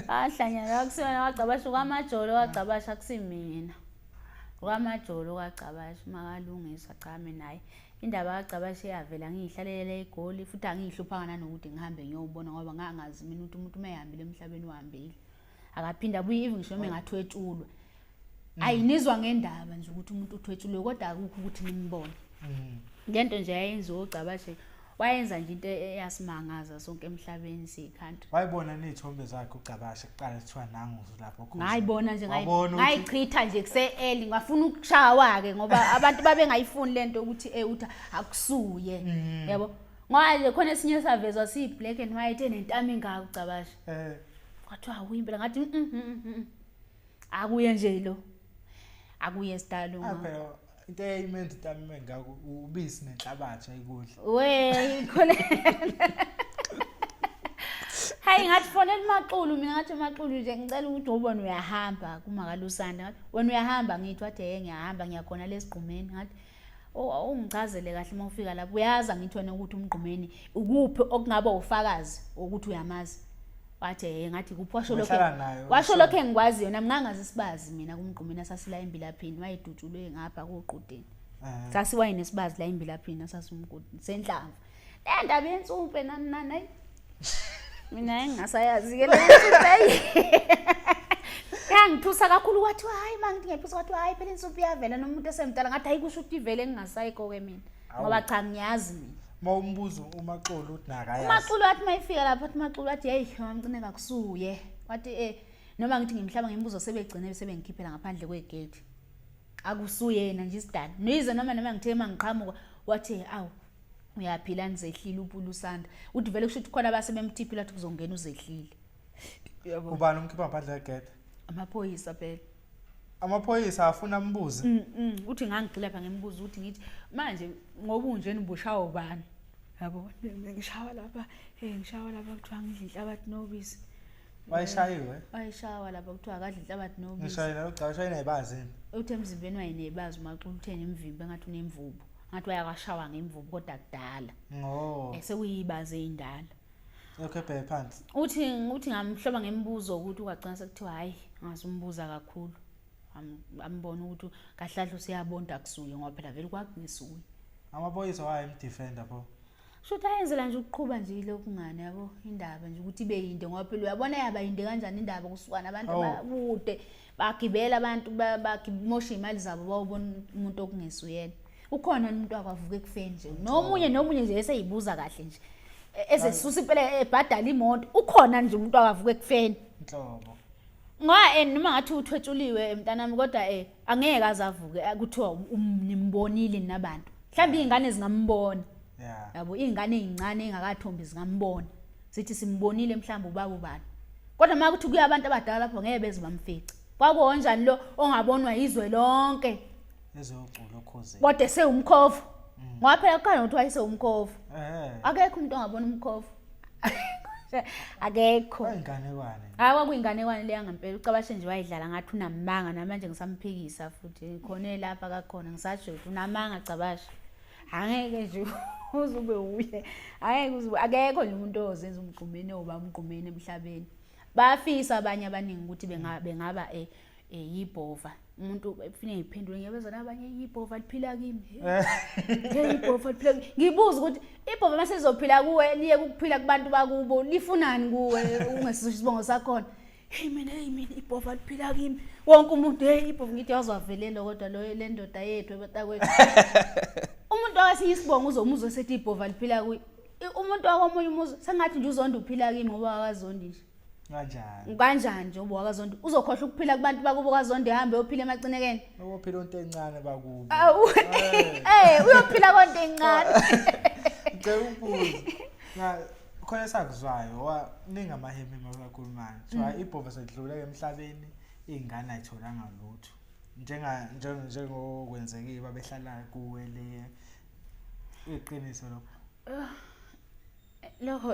Bahlanya la kusiyona kaGcabashe kwaMajolo kaGcabashe akusimina. KwaMajolo kaGcabashe makalungiswa cha mina hayi. Indaba kaGcabashe yavela ngiyihlalele eGoli futhi angiyihluphanga nanokuthi ngihambe ngiyobona ngoba ngangazi mina ukuthi umuntu uma ehambile emhlabeni uhambile. Akaphinda abuye even ngisho noma engathwetshulwa. Ayinizwa ngendaba nje ukuthi umuntu uthwetshuliwe kodwa akukho ukuthi nimbone. Lento nje yayenziwa uGcabashe wayenza nje into eyasimangaza sonke emhlabeni siyi-country. Wayibona ney'thombe zakhe uGcabashe kuqala kuthiwa nangu lapho khona. Ngayibona nje Wabona ukuthi- ngayichitha nje kuse-early ngafuna ukushawa-ke ngoba abantu babengayifuni lento ukuthi uthi akusuye. Yabo. Ngoba nje khona esinye savezwa siyi-black and white enentamo engaka uGcabashe. Kwathiwa awuyi impela ngathi Akuye nje lo. Akuye sidalo. Phela into eyayimenza intamo engaka ubisi nenhlabathi ayikudla. We khona. Hayi ngathi fonela uMaxulu mina ngathi uMaxulu nje ngicela ukuthi ubone uyahamba kumakalusanda. Ngathi wena uyahamba ngithi wathi hey ngiyahamba ngiyakhona lesigqumeni ngathi ungichazele kahle uma ufika lapho uyazi ngithi wena ukuthi uMgqumeni ukuphi okungaba ufakazi ukuthi uyamazi. Wathi hey ngathi kuphi washo lokho. Wahlala naye, Washo lokho engikwaziyo nami ngangazi sibazi mina kuMgqumeni asasila embilaphini wayedutshulwe ngapha koqudeni. Sasiwaye nesibazi la embilaphini asasimgudi senhlamvu. Le ndaba yensumpe nani nani ayi. Mina engingasayazi ke le nsumpe. Yangithusa kakhulu kwathiwa hayi mangithi ngiyaphusa kwathiwa hayi phela insumpe iyavela nomuntu esemdala ngathi hayi kusho ukuthi ivele engingasayikho ke mina. Ngoba cha ngiyazi mina. Uma umbuzo uMaxulu uthi nakayazi. uMaxulu wathi mayifika lapha wathi uMaxulu wathi hey mamcine kakusuye. Wathi noma ngithi ngimhlaba ngimbuzo sebegcine sebengikhiphela ngaphandle kwegate. Akusuyena nje isidala. Nize noma ngithe mangiqhamuka wathi awu uyaphila nizehlile uPulusanda. Uthi vele kusho ukuthi khona abasebemthiphile wathi kuzongena uzehlile. Yabo. Ubani umkhipha ngaphandle kwegate? Amaphoyisa phela. Amaphoyisa afuna ambuze. Uthi ngangigxila lapha ngimbuza ukuthi ngithi manje ngoba unjena ubushawa ubani? Yabo, ngishawa lapha, ngishawa lapha kuthiwa ngidla inhlabathi nobisi. Wayeshayiwe? Wayeshawa lapha kuthiwa akadla inhlabathi nobisi. Ngishayela uGcabashe wayenebazi. Uthi emzimbeni wayenebazi uMaxulu uthe nemvimbi engathi unemvubu. Ngathi wayakashawa ngemvubu kodwa kudala. Ngo. Sekuyibaze indala. Lokho ebheke phansi. Uthi ngamhloba ngemibuzo ukuthi ungagcina sekuthiwa hayi ngazumbuza kakhulu. Ambona ukuthi kahle kahle usiyabonda kusuye ngoba phela vele kwakungisuye. Amaphoyisa wayemdefender pho. Shuthi ayenzela nje ukuqhuba nje lokhu ngane yabo indaba nje ukuthi ibe yinde ngoba phela uyabona yaba yinde kanjani indaba kusuka nabantu abakude bagibela abantu bagimosha imali zabo bawubona umuntu okungesuyena. Ukhona umuntu akwavuka ekufeni nje nomunye nomunye nje eseyibuza kahle nje ezesusa impela ebhadala imoto ukhona nje umuntu akavuka ekufeni. Nhlobo. Ngoba noma ngathi uthwetshuliwe mntanami kodwa angeke azavuke kuthiwa nimbonile nabantu. Mhlawumbe izingane zingambona. Yabo izingane ezincane engakathombi zingambona. Sithi simbonile mhlawumbe ubaba ubani. Kodwa uma kuthi kuya abantu abadala lapho ngeke beze bamfice. Kwakuwonjani lo ongabonwa izwe lonke? Ezocula okhozini. Kodwa esewumkhovu. Ngoba phela kukhona ukuthi wayesewumkhovu. Akekho umuntu ongabona umkhovu. Akekho. Kwayinganekwane. Hayi kwakuyinganekwane leya ngempela ucabashe nje wayidlala ngathi unamanga namanje ngisamphikisa futhi khona lapha kakhona ngisasho ukuthi unamanga cabashe. Angeke nje uzube uye. Angeke uzube akekho nje umuntu ozenza umgqumeni oba umgqumeni emhlabeni. Bafisa abanye abaningi ukuthi bengaba yibhova. Umuntu ufine ngiphendule ngiyabezwa nabanye ibhova liphila kimi. Hey ibhova liphila kimi. Ngibuza ukuthi ibhova mase lizophila kuwe liye ukuphila kubantu bakubo lifunani kuwe ungesizwe isibongo sakhona. Hey mina hey mina ibhova liphila kimi. Wonke umuntu hey ibhova ngithi yazowavelela kodwa lo le ndoda yethu ebatakwethu. Umuntu wasinye isibongo uzomuzwa sethi ibhova liphila kuye. Umuntu wakomunye umuzi sengathi nje uzonda uphila kimi ngoba akazondi nje. Kanjani? Kanjani nje ubo wakaZondi? Uzokhohlwa ukuphila kubantu bakubo kaZondi ehambe uyophila emacinekeni. Uyophila into encane bakubo. Awu. Uyophila konto encane. Ngicela ukubuza. Na khona esakuzwayo wa ningamahemi kakhulu manje. Kuthiwa ibhova sedlule emhlabeni ingane ayitholanga lutho. Njenga njengokwenzekile babehlala kuwe le iqiniso lokho. Lokho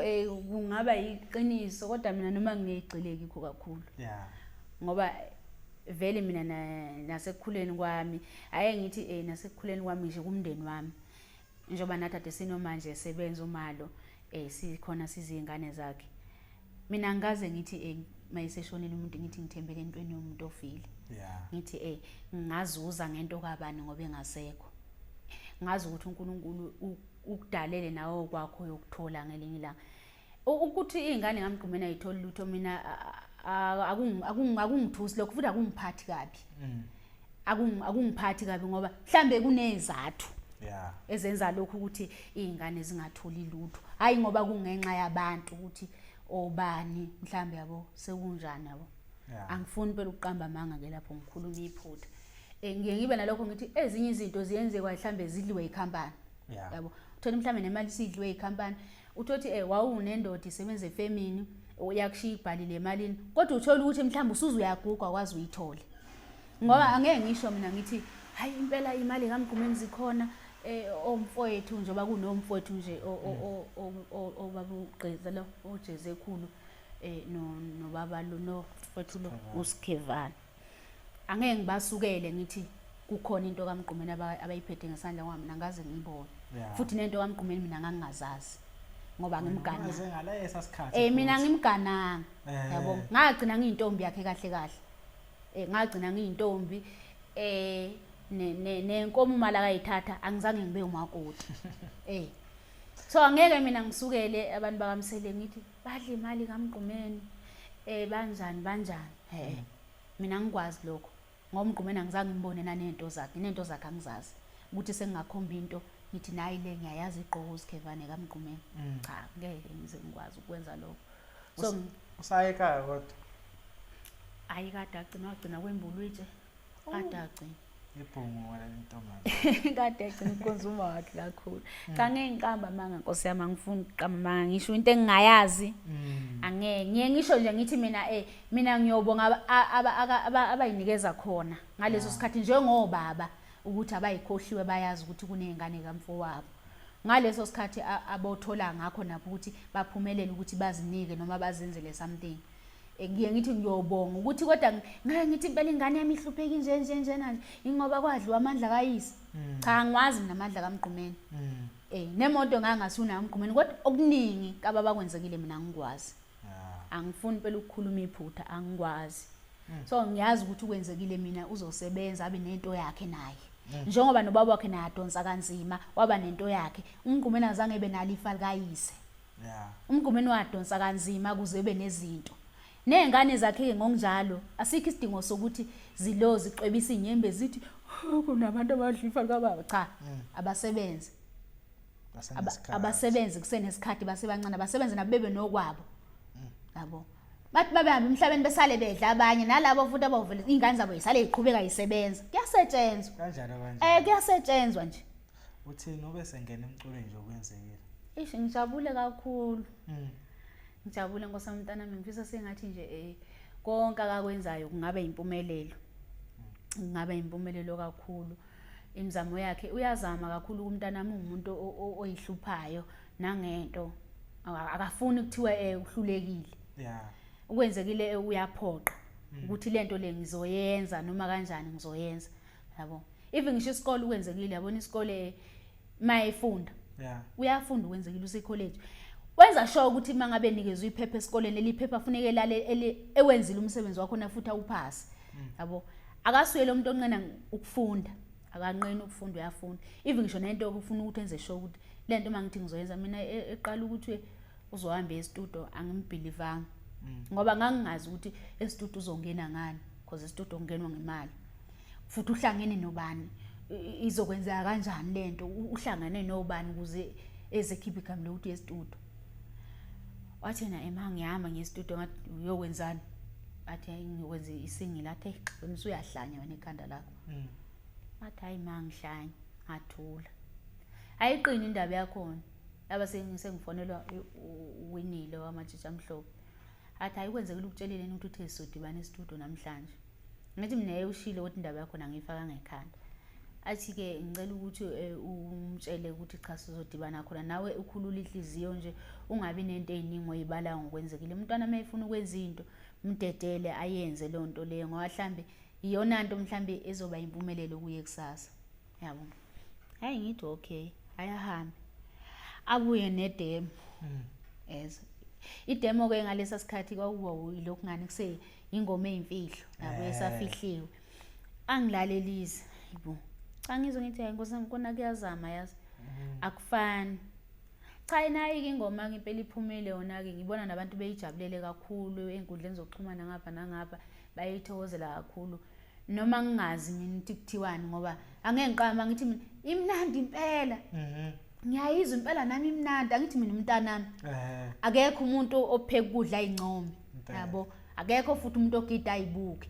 kungaba iqiniso kodwa mina noma ngingegxile kikho kakhulu. Ngoba vele mina nasekukhuleni kwami aye ngithi nasekukhuleni kwami nje kumndeni wami njengoba nathi ade sinomanje esebenza umalo sikhona sizingane zakhe. Mina angikaze ngithi mayiseshonile umuntu ngithi ngithembele entweni yomuntu ofile. Ngithi ngazuza ngento kabani ngoba engasekho. Ngazi ukuthi uNkulunkulu ukudalele nawe kwakho yokuthola ngelinye ilanga. Ukuthi izingane ngamgqumeni ayitholi lutho mina akungithusi lokho futhi akungiphathi kabi. Akungiphathi kabi ngoba mhlambe kunezathu ezenza lokhu ukuthi izingane zingatholi lutho. Hayi ngoba kungenxa yabantu ukuthi obani mhlambe yabo sekunjani yabo. Angifuni phela ukuqamba amanga ke lapho ngikhuluma iphutha. Ngiye ngibe nalokho ngithi ezinye izinto ziyenzeka mhlambe zidliwe ikhampani. Yabo uthola mhlambe nemali isidliwe ikhampani uthothi wawunendoda isebenza efemini uyakushiya ibhalile emalini kodwa uthola ukuthi mhlambe usuze uyaguga akwazi uyithole. Ngoba angeke ngisho mina ngithi hayi impela imali kaMgqumeni zikhona omfowethu njengoba kunomfowethu nje obaba uGqiza lo ojeze ekhulu nobaba lo nomfowethu lo uSikhevana. Angeke ngibasukele ngithi kukhona into kaMgqumeni abayiphethe ngesandla ngoba mina ngaze ngiyibone. Futhi nento kaMgqumeni mina ngangingazazi ngoba ngimgananga. Mina ngimgananga. Yabo ngagcina ngiyintombi yakhe kahle kahle. Ngagcina ngiyintombi nenkomo imali akayithatha angizange ngibe umakoti. So angeke mina ngisukele abantu bakaMsele ngithi badla imali kaMgqumeni banjani banjani. Mina ngikwazi lokho ngoba uMgqumeni angizange ngimbone nanento zakhe, nento zakhe angizazi. Ukuthi sengingakhomba into ngithi nayi le ngiyayazi igqoko uSikhevane kaMgqumeni. Cha ngeke ngize ngikwazi ukwenza lokho. So usaye ekhaya kodwa. Hayi kade agcina wagcina kwembulwa itshe. Kade agcina. Ibhungu wena lentombazane. Kade agcina ukukhonza uma wakhe kakhulu. Cha ngeke ngiqamba amanga Nkosi yami angifuni ukuqamba amanga ngisho into engingayazi. Angeke ngiye ngisho nje ngithi mina mina ngiyobonga abayinikeza khona ngaleso sikhathi njengobaba ukuthi abayikhohliwe bayazi ukuthi kunezingane kamfowabo. Ngaleso sikhathi abothola ngakho nabo ukuthi baphumelele ukuthi bazinike noma bazenzele something. Ngiye ngithi ngiyobonga ukuthi kodwa ngeke ngithi impela ingane yami ihlupheki nje nje njena nje ingoba kwadliwa amandla kayise. Cha, angiwazi mina amandla kaMgqumeni. Nemoto ngangasunayo uMgqumeni, kodwa okuningi kababa kwenzekile mina angikwazi. Angifuni phela ukukhuluma iphutha, angikwazi. So ngiyazi ukuthi ukwenzekile mina uzosebenza abe nento yakhe naye. Njengoba nobaba wakhe naye adonsa kanzima waba nento yakhe. UMgqumeni azange ebe nalo ifa likayise. UMgqumeni wadonsa kanzima kuze ebe nezinto. Nezingane zakhe ke ngokunjalo asikho isidingo sokuthi zilo zicwebisa inyembezi zithi oh, kunabantu abadla ifa likababa. Cha, abasebenze. Abasebenzi kusenesikhathi, basebancane, abasebenze nabo bebe nokwabo. Yabo. Bathi babehamba emhlabeni besale bedla abanye, nalabo futhi abawuvele iy'ngane zabo yisale yiqhubeka yisebenza. Kuyasetshenzwa. Kanjalo kanjalo. Kuyasetshenzwa nje. Uthini ube sengena emculweni nje okwenzekile? Eish, ngijabule kakhulu. Ngijabule Nkosi yami, mntanami, ngifisa sengathi nje konke akakwenzayo kungabe impumelelo. Kungabe impumelelo kakhulu. Imizamo yakhe uyazama kakhulu kumntanami, umuntu oyihluphayo nangento. Akafuni kuthiwe uhlulekile. Ukwenzekile uyaphoqa ukuthi lento le ngizoyenza noma kanjani ngizoyenza. Yabo. Even ngisho isikole ukwenzekile, yabona isikole mayefunda. Uyafunda ukwenzekile usecollege. Wenza sure ukuthi mangabe nikezwe iphepha esikoleni, leli phepha funeke lale ewenzile umsebenzi wakho na futhi awuphase. Yabo. Akasuye lo muntu onqena ukufunda. Akanqeni ukufunda, uyafunda. Even ngisho nento okufuna ukuthi enze sure ukuthi lento mangithi ngizoyenza mina eqala ukuthi uzohamba e-studio angimbhilivanga. Ngoba ngangingazi ukuthi e-studio uzongena ngani, because e-studio kungenwa ngemali. Futhi uhlangene nobani, izokwenzeka kanjani lento, uhlangane nobani ukuze ezekhipha igama lokuthi e-studio. Wathi yena ema ngihamba nge-studio, ngathi uyokwenzani? Athi hayi ngiyokwenza isingile. Athi hey, wena usuyahlanya wena ekhanda lakho. Athi hayi ma ngihlanya, ngathula. Ayiqini indaba yakhona. Yaba sengifonelwa uWinile wamatshitshi amhlophe. Athi hayi kwenzekile ukutshelile ukuthi uthe sizodibana e-studio namhlanje. Ngithi mina yey ushilo ukuthi indaba yakhona ngiyifaka ngekhanda. Athi ke ngicela ukuthi umtshele ukuthi cha sizodibana khona, nawe ukhulula inhliziyo nje, ungabi nento eziningi oyibala ngokwenzekile. Umntwana mayefuna ukwenza into mdedele ayenze leyo nto leyo, ngoba mhlambe iyona nto mhlambe ezoba impumelelo kuye kusasa. Yabo. Hayi ngithi okay, ayahambe. Abuye nedemo. Yezwa. Idemo ke ngalesa sikhathi kwakuba yilokhu ngani kuse ingoma eyimfihlo, yabo, esafihliwe. Angilalelise, yebo. Cha ngizwe ngithi hayi Nkosi yami kona kuyazama yazi. Akufani. Cha nayi ke ingoma ke impela iphumile yona ke, ngibona nabantu beyijabulele kakhulu ey'nkundleni zokuxhumana ngapha nangapha, bayithokozela kakhulu. Noma ngingazi mina ukuthi kuthiwani, ngoba angeke ngiqamba ngithi mina imnandi impela. Ngiyayizwa impela nami imnandi, angithi mina umntanami. Akekho umuntu opheka ukudla ayincome. Yabo, akekho futhi umuntu ogida ayibuke.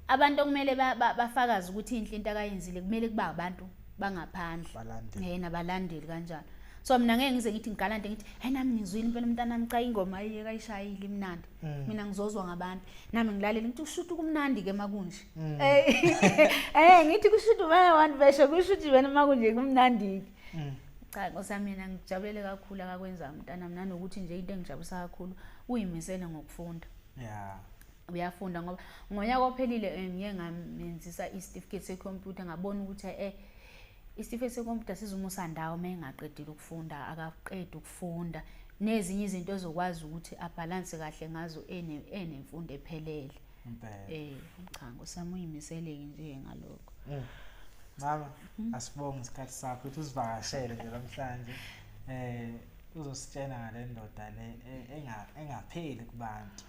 Abantu okumele bafakaze ukuthi inhle into akayenzile kumele kuba abantu bangaphandle. Nabalandeli kanjalo. So mina ngeke ngize ngithi ngigalante ngithi hey nami ngizwile impela umntanami, cha ingoma ayiyeka ayishayile imnandi. Mina ngizozwa ngabantu. Nami ngilalela ngithi ushuthi kumnandi ke makunje. Ngithi kushuthi wena abantu besho kushuthi wena makunje kumnandi ke. Cha Nkosi yami mina ngijabulele kakhulu akakwenza umntanami, nanokuthi nje into engijabulisa kakhulu uyimisele ngokufunda. Uyafunda ngoba ngonyaka ophelile ngiye ngamenzisa isitifiketi sekhompyutha, ngabona ukuthi isitifiketi sekhompyutha sizumusa ndawo uma engaqedile ukufunda, akaqedi ukufunda. Nezinye izinto ezokwazi ukuthi abhalanse kahle ngazo enemfundo ephelele. Cha Nkosi yami uyimisele nje ngalokho. Mama, asibonge isikhathi sakho ukuthi usivakashele nje namhlanje. Uzositshela ngale ndoda le engapheli kubantu.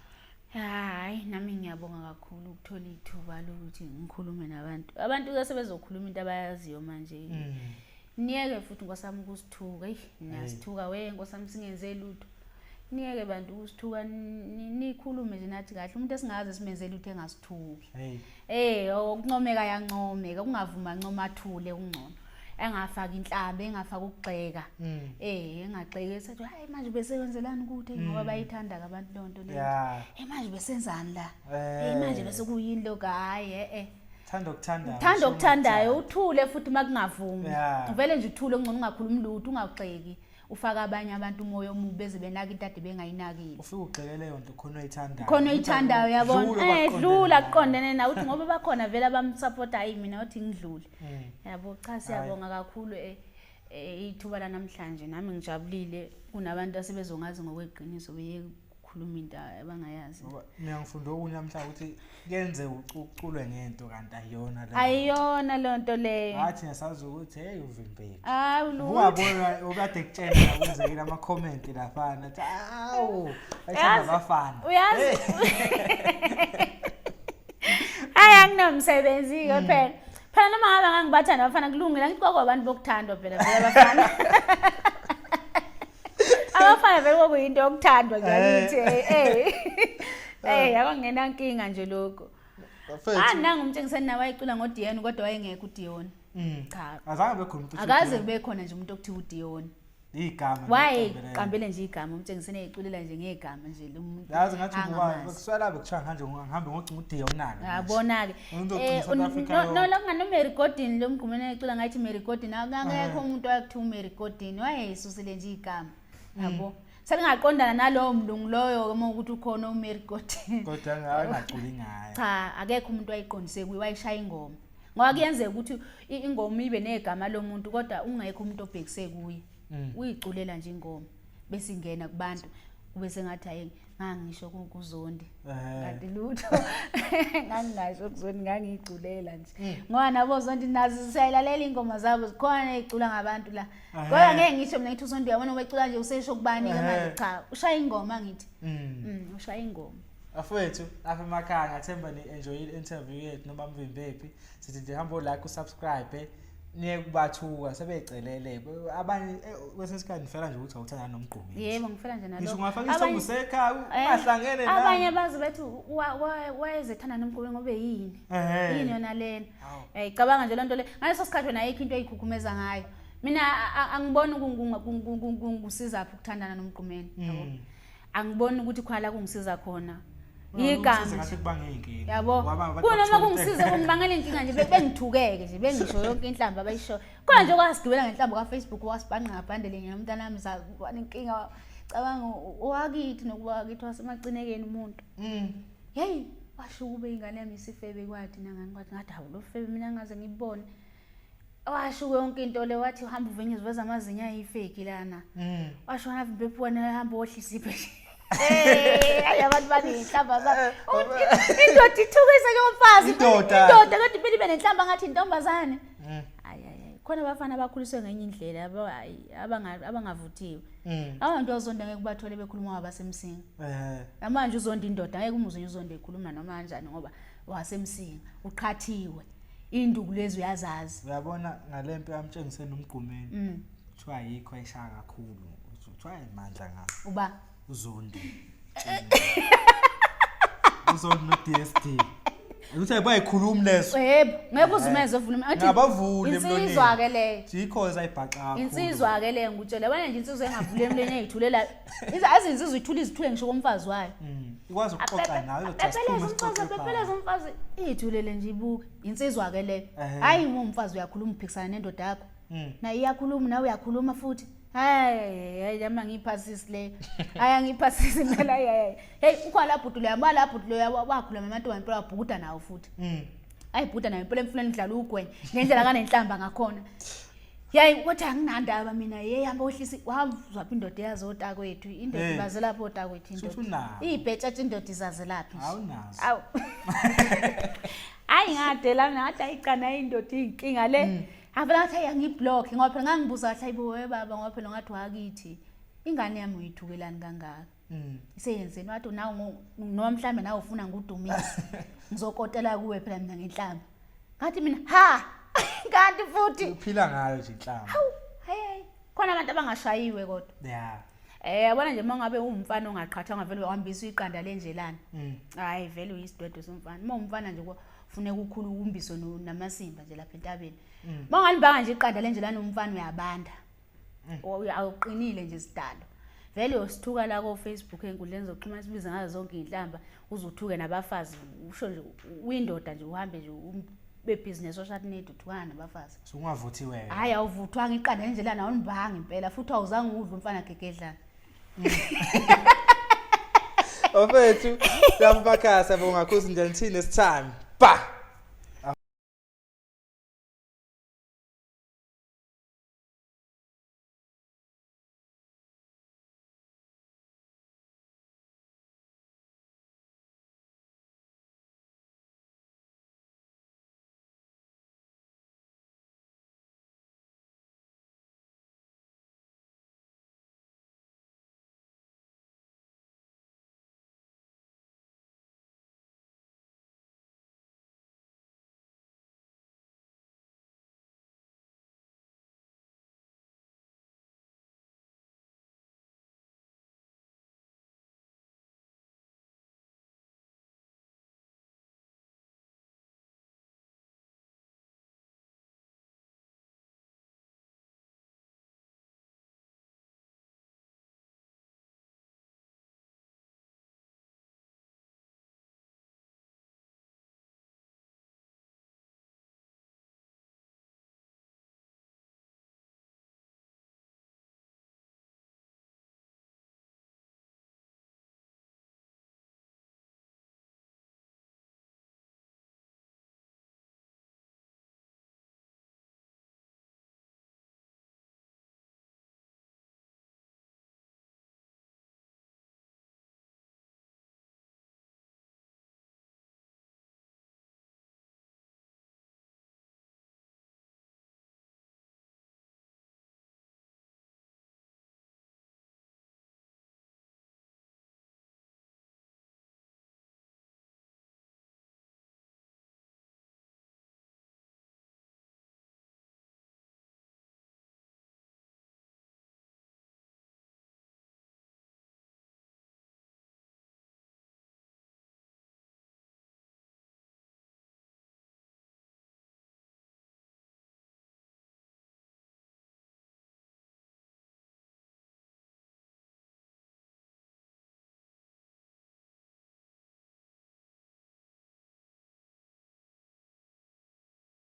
Hayi, nami ngiyabonga kakhulu ukuthola ithuba lokuthi ngikhulume nabantu. Abantu ke sebezokhuluma into abayaziyo manje. Niyeke futhi Nkosi yami ukusithuka. Eyi, niyasithuka we Nkosi yami singenze lutho. Niyeke bantu ukusithuka, nikhulume nje nathi kahle. Umuntu esingaze simenze lutho engasithuki. Okuncomeka yancomeka, kungavuma ncoma athule kungcono. Engafaki inhlamba, engafaki ukugxeka. Engagxeki esathi hayi manje besewenzelani ukuthi ngoba bayithanda ke abantu lonto leyo. Manje besenzani la? Manje bese kuyini lokho? Hayi Thanda okuthandayo. Thanda okuthandayo, uthule futhi makungavumi. Uvele nje uthule, kungcono ungakhulumi lutho, ungagxeki. Ufaka abanye abantu umoya omubi beze benaka into ade bengayinakile. Ufike ugxeke leyo nto khona oyithandayo. Khona oyithandayo yabona. Dlula baqondene Dlula nawe. kuqondene nawe uthi ngoba bakhona vele abamsupport hayi mina uthi ngidlule. Yabo cha siyabonga kakhulu ithuba la namhlanje nami ngijabulile kunabantu asebezongazi ngokweqiniso beye kukhuluma into abangayazi. Ngoba mina ngifunda okunye namhlanje ukuthi kuyenze uculwe ngento kanti ayiyona leyo. Ayiyona leyo nto leyo. Hayi thina sazi ukuthi hey uvimbeki. Hayi lutho. Ungabona okade kutshela kwenzekile ama comment laphana athi awu ayithanda abafana. Uyazi. Hayi anginamsebenzi ke phela. Phela noma ngabe ngangibathanda abafana kulungile angithi kwakuwabantu bokuthandwa phela vele abafana. Abafana vele kwakuyinto yokuthandwa nje angithi eh. Eh akungena nkinga nje lokho. Bafethu. Ah nangu umtshengiseni nawe wayecula ngoDion kodwa wayengekho uDion. Cha. Azange bekhona umuntu. Akaze kube khona nje umuntu okuthiwa uDion. Igama. Wayeqambele nje igama umtshengiseni eyiculela nje ngegama nje lo muntu. Yazi ngathi ngoba angamazi. kuswela bekuthiwa ngihanje ngihambe ngocinga uDionana. Yabona-ke Umuntu ogcina South Africa yonke. no lokungani noMary Gordon lo mgqumeni ecula ngathi Mary Gordon akekho umuntu owayekuthiwa uMary Gordon wayeyisusile nje igama yabo selingaqondana nalowo mlungu loyo uma ukuthi ukhona uMary Gordon Kodwa angaculi ngaye. cha akekho umuntu wayiqondise kuye wayishaya ingoma ngoba kuyenzeka ukuthi ingoma ibe negama lomuntu kodwa ungekho umuntu obhekise kuye uyiculela nje ingoma bese ingena kubantu kube sengathi hayi ngangisho kuZondi kanti lutho ngangingasho kuZondi ngangiyiculela nje ngoba nabo Zondi nazo siyayilalela ingoma zabo zikhona ezicula ngabantu la kodwa ngeke ngisho mina ngithi uZondi uyabona ubecula nje usesho kubani ke manje cha ushaya ingoma ngithi ushaya ingoma. Afowethu lapha emakhaya ngathemba ni-enjoyile interview yethu noma mvimbephi sithi nje hamba like usubscribe niye kubathuka sebeyicelele abanye kwesinye isikhathi ngifela nje ukuthi awuthandana nomgqumeni. Yebo ngifela nje nalokho. Ngisho ungafaka isithombe sekhaya ungahlangene nami. Abanye bazi bethi wayezethanda nomgqumeni ngoba yini? Yini yona lena? Cabanga nje lonto le. Ngaleso sikhathi wena ayikho into oyikhukhumeza ngayo. Mina angiboni kungisiza phi ukuthandana nomgqumeni. Yabo. Angiboni ukuthi khona la kungisiza khona. Igama ngathi kubanga inkinga. Yabo. Kunoma kungisiza kungibangela inkinga nje bengithukeke nje bengisho yonke inhlamba abayisho. Khona nje kwasigibela ngenhlamba ka Facebook wasibhanqa ngabhandele nje nomntana wami zakubana inkinga. Cabanga owakithi nokuba wakithi wasemacinekeni umuntu. Hey, washo kube ingane yami isifebe kwathi nangani kwathi ngathi hawu lo febe mina ngaze ngibone. Washo yonke into le wathi uhamba uvenye uziveza amazinyo ayifeki lana. Washo wena vimbe wena hamba wohlisa ibheshe. Hey, abantu banenhlamba zabo. Indoda ithukise ke umfazi. Indoda. Indoda kodwa impela ibe nenhlamba ngathi intombazane. Hayi hayi. Khona abafana abakhuliswe ngenye indlela abangavuthiwe. Abantu ozonda ngeke ubathole bekhuluma ngabasemsinga. Namanje uzonda indoda ngeke umuzwe uzonda ekhuluma noma kanjani ngoba wasemsinga uqhathiwe. Induku lezi uyazazi. Uyabona ngalempi yamtshengiseni umgqumeni. Kuthiwa yikho ayishaya kakhulu. Kuthiwa imandla ngaso. Uba uZondi. Uzondi no DSD. Ukuthi ayibayikhulumi leso. Yebo, ngeke uzumeze uvulume. Athi Ngabavuli emlonyeni. Insizwa ke leyo. Yikho ezayibhaxa kakhulu. Insizwa ke leyo ngikutshela. Yabona nje insizwa engavuli emlonyeni eyithulela. Izinsizwa ithula izithule ngisho komfazi wayo. Ikwazi ukuxoxa nawe izothi asiphume sixoxe. Apepeleza umfazi ithulele nje ibuke. Insizwa ke leyo. Hayi umfazi uyakhuluma uphikisana nendoda yakho. Naye iyakhuluma nawe uyakhuluma futhi. Hayi hayi yami angiyiphasisi le. Hayi angiyiphasisi mina hayi. Hey ukhona la bhuti loya bala bhuti loya wakhuluma amantombazane impela wabhukuda nawo futhi. Ayibhuda nayo impela emfuleni idlala ugwenya ngendlela kanenhlamba ngakhona. Yayi kodwa anginandaba mina hey hamba ohlisi wazwaphi indoda yazotakwethu indoda bazelaphi otakwethu indoda. Ibhetsha indoda izazelaphi nje. Awunazo. Awu. Hayi ngadela mina ngathi ayiqana indoda inkinga le. Avela ngathi hayi angiblock ngoba phela ngangibuza kahle ayibo we baba ngoba phela ngathi wakithi ingane yami uyithukelani kangaka. Iseyenzeni wathi nawe noma mhlambe nawe ufuna ngudumisa. Ngizokotela kuwe phela mina ngenhlamba. Ngathi mina ha kanti futhi uphila ngayo nje inhlamba. Hawu hayi hayi khona abantu abangashayiwe kodwa. Yeah. Yabona nje mangabe uwumfana ongaqhathanga vele uhambisa iqanda lenjelana. Hayi vele uyisidwedwe somfana. Uma umfana nje kufuneka ukhulu ukumbiso namasimba nje lapha entabeni. Mangalibanga nje iqanda lenjelana umfana uyabanda. Awuqinile nje sidalo. Vele uyosithuka la ko Facebook enkundleni zokuxhumana sibiza ngazo zonke inhlamba uzuthuke nabafazi usho nje uyindoda nje uhambe nje bebhizinesi oshatinedi uthukana nabafazi. Sungavuthiwe. Hhayi awuvuthwanga iqanda nje lana awunibanga impela futhi awuzange udle umfana gegedlana. Bafethu, lapha emakhaya siyabonga kakhulu nje until next time. Bye.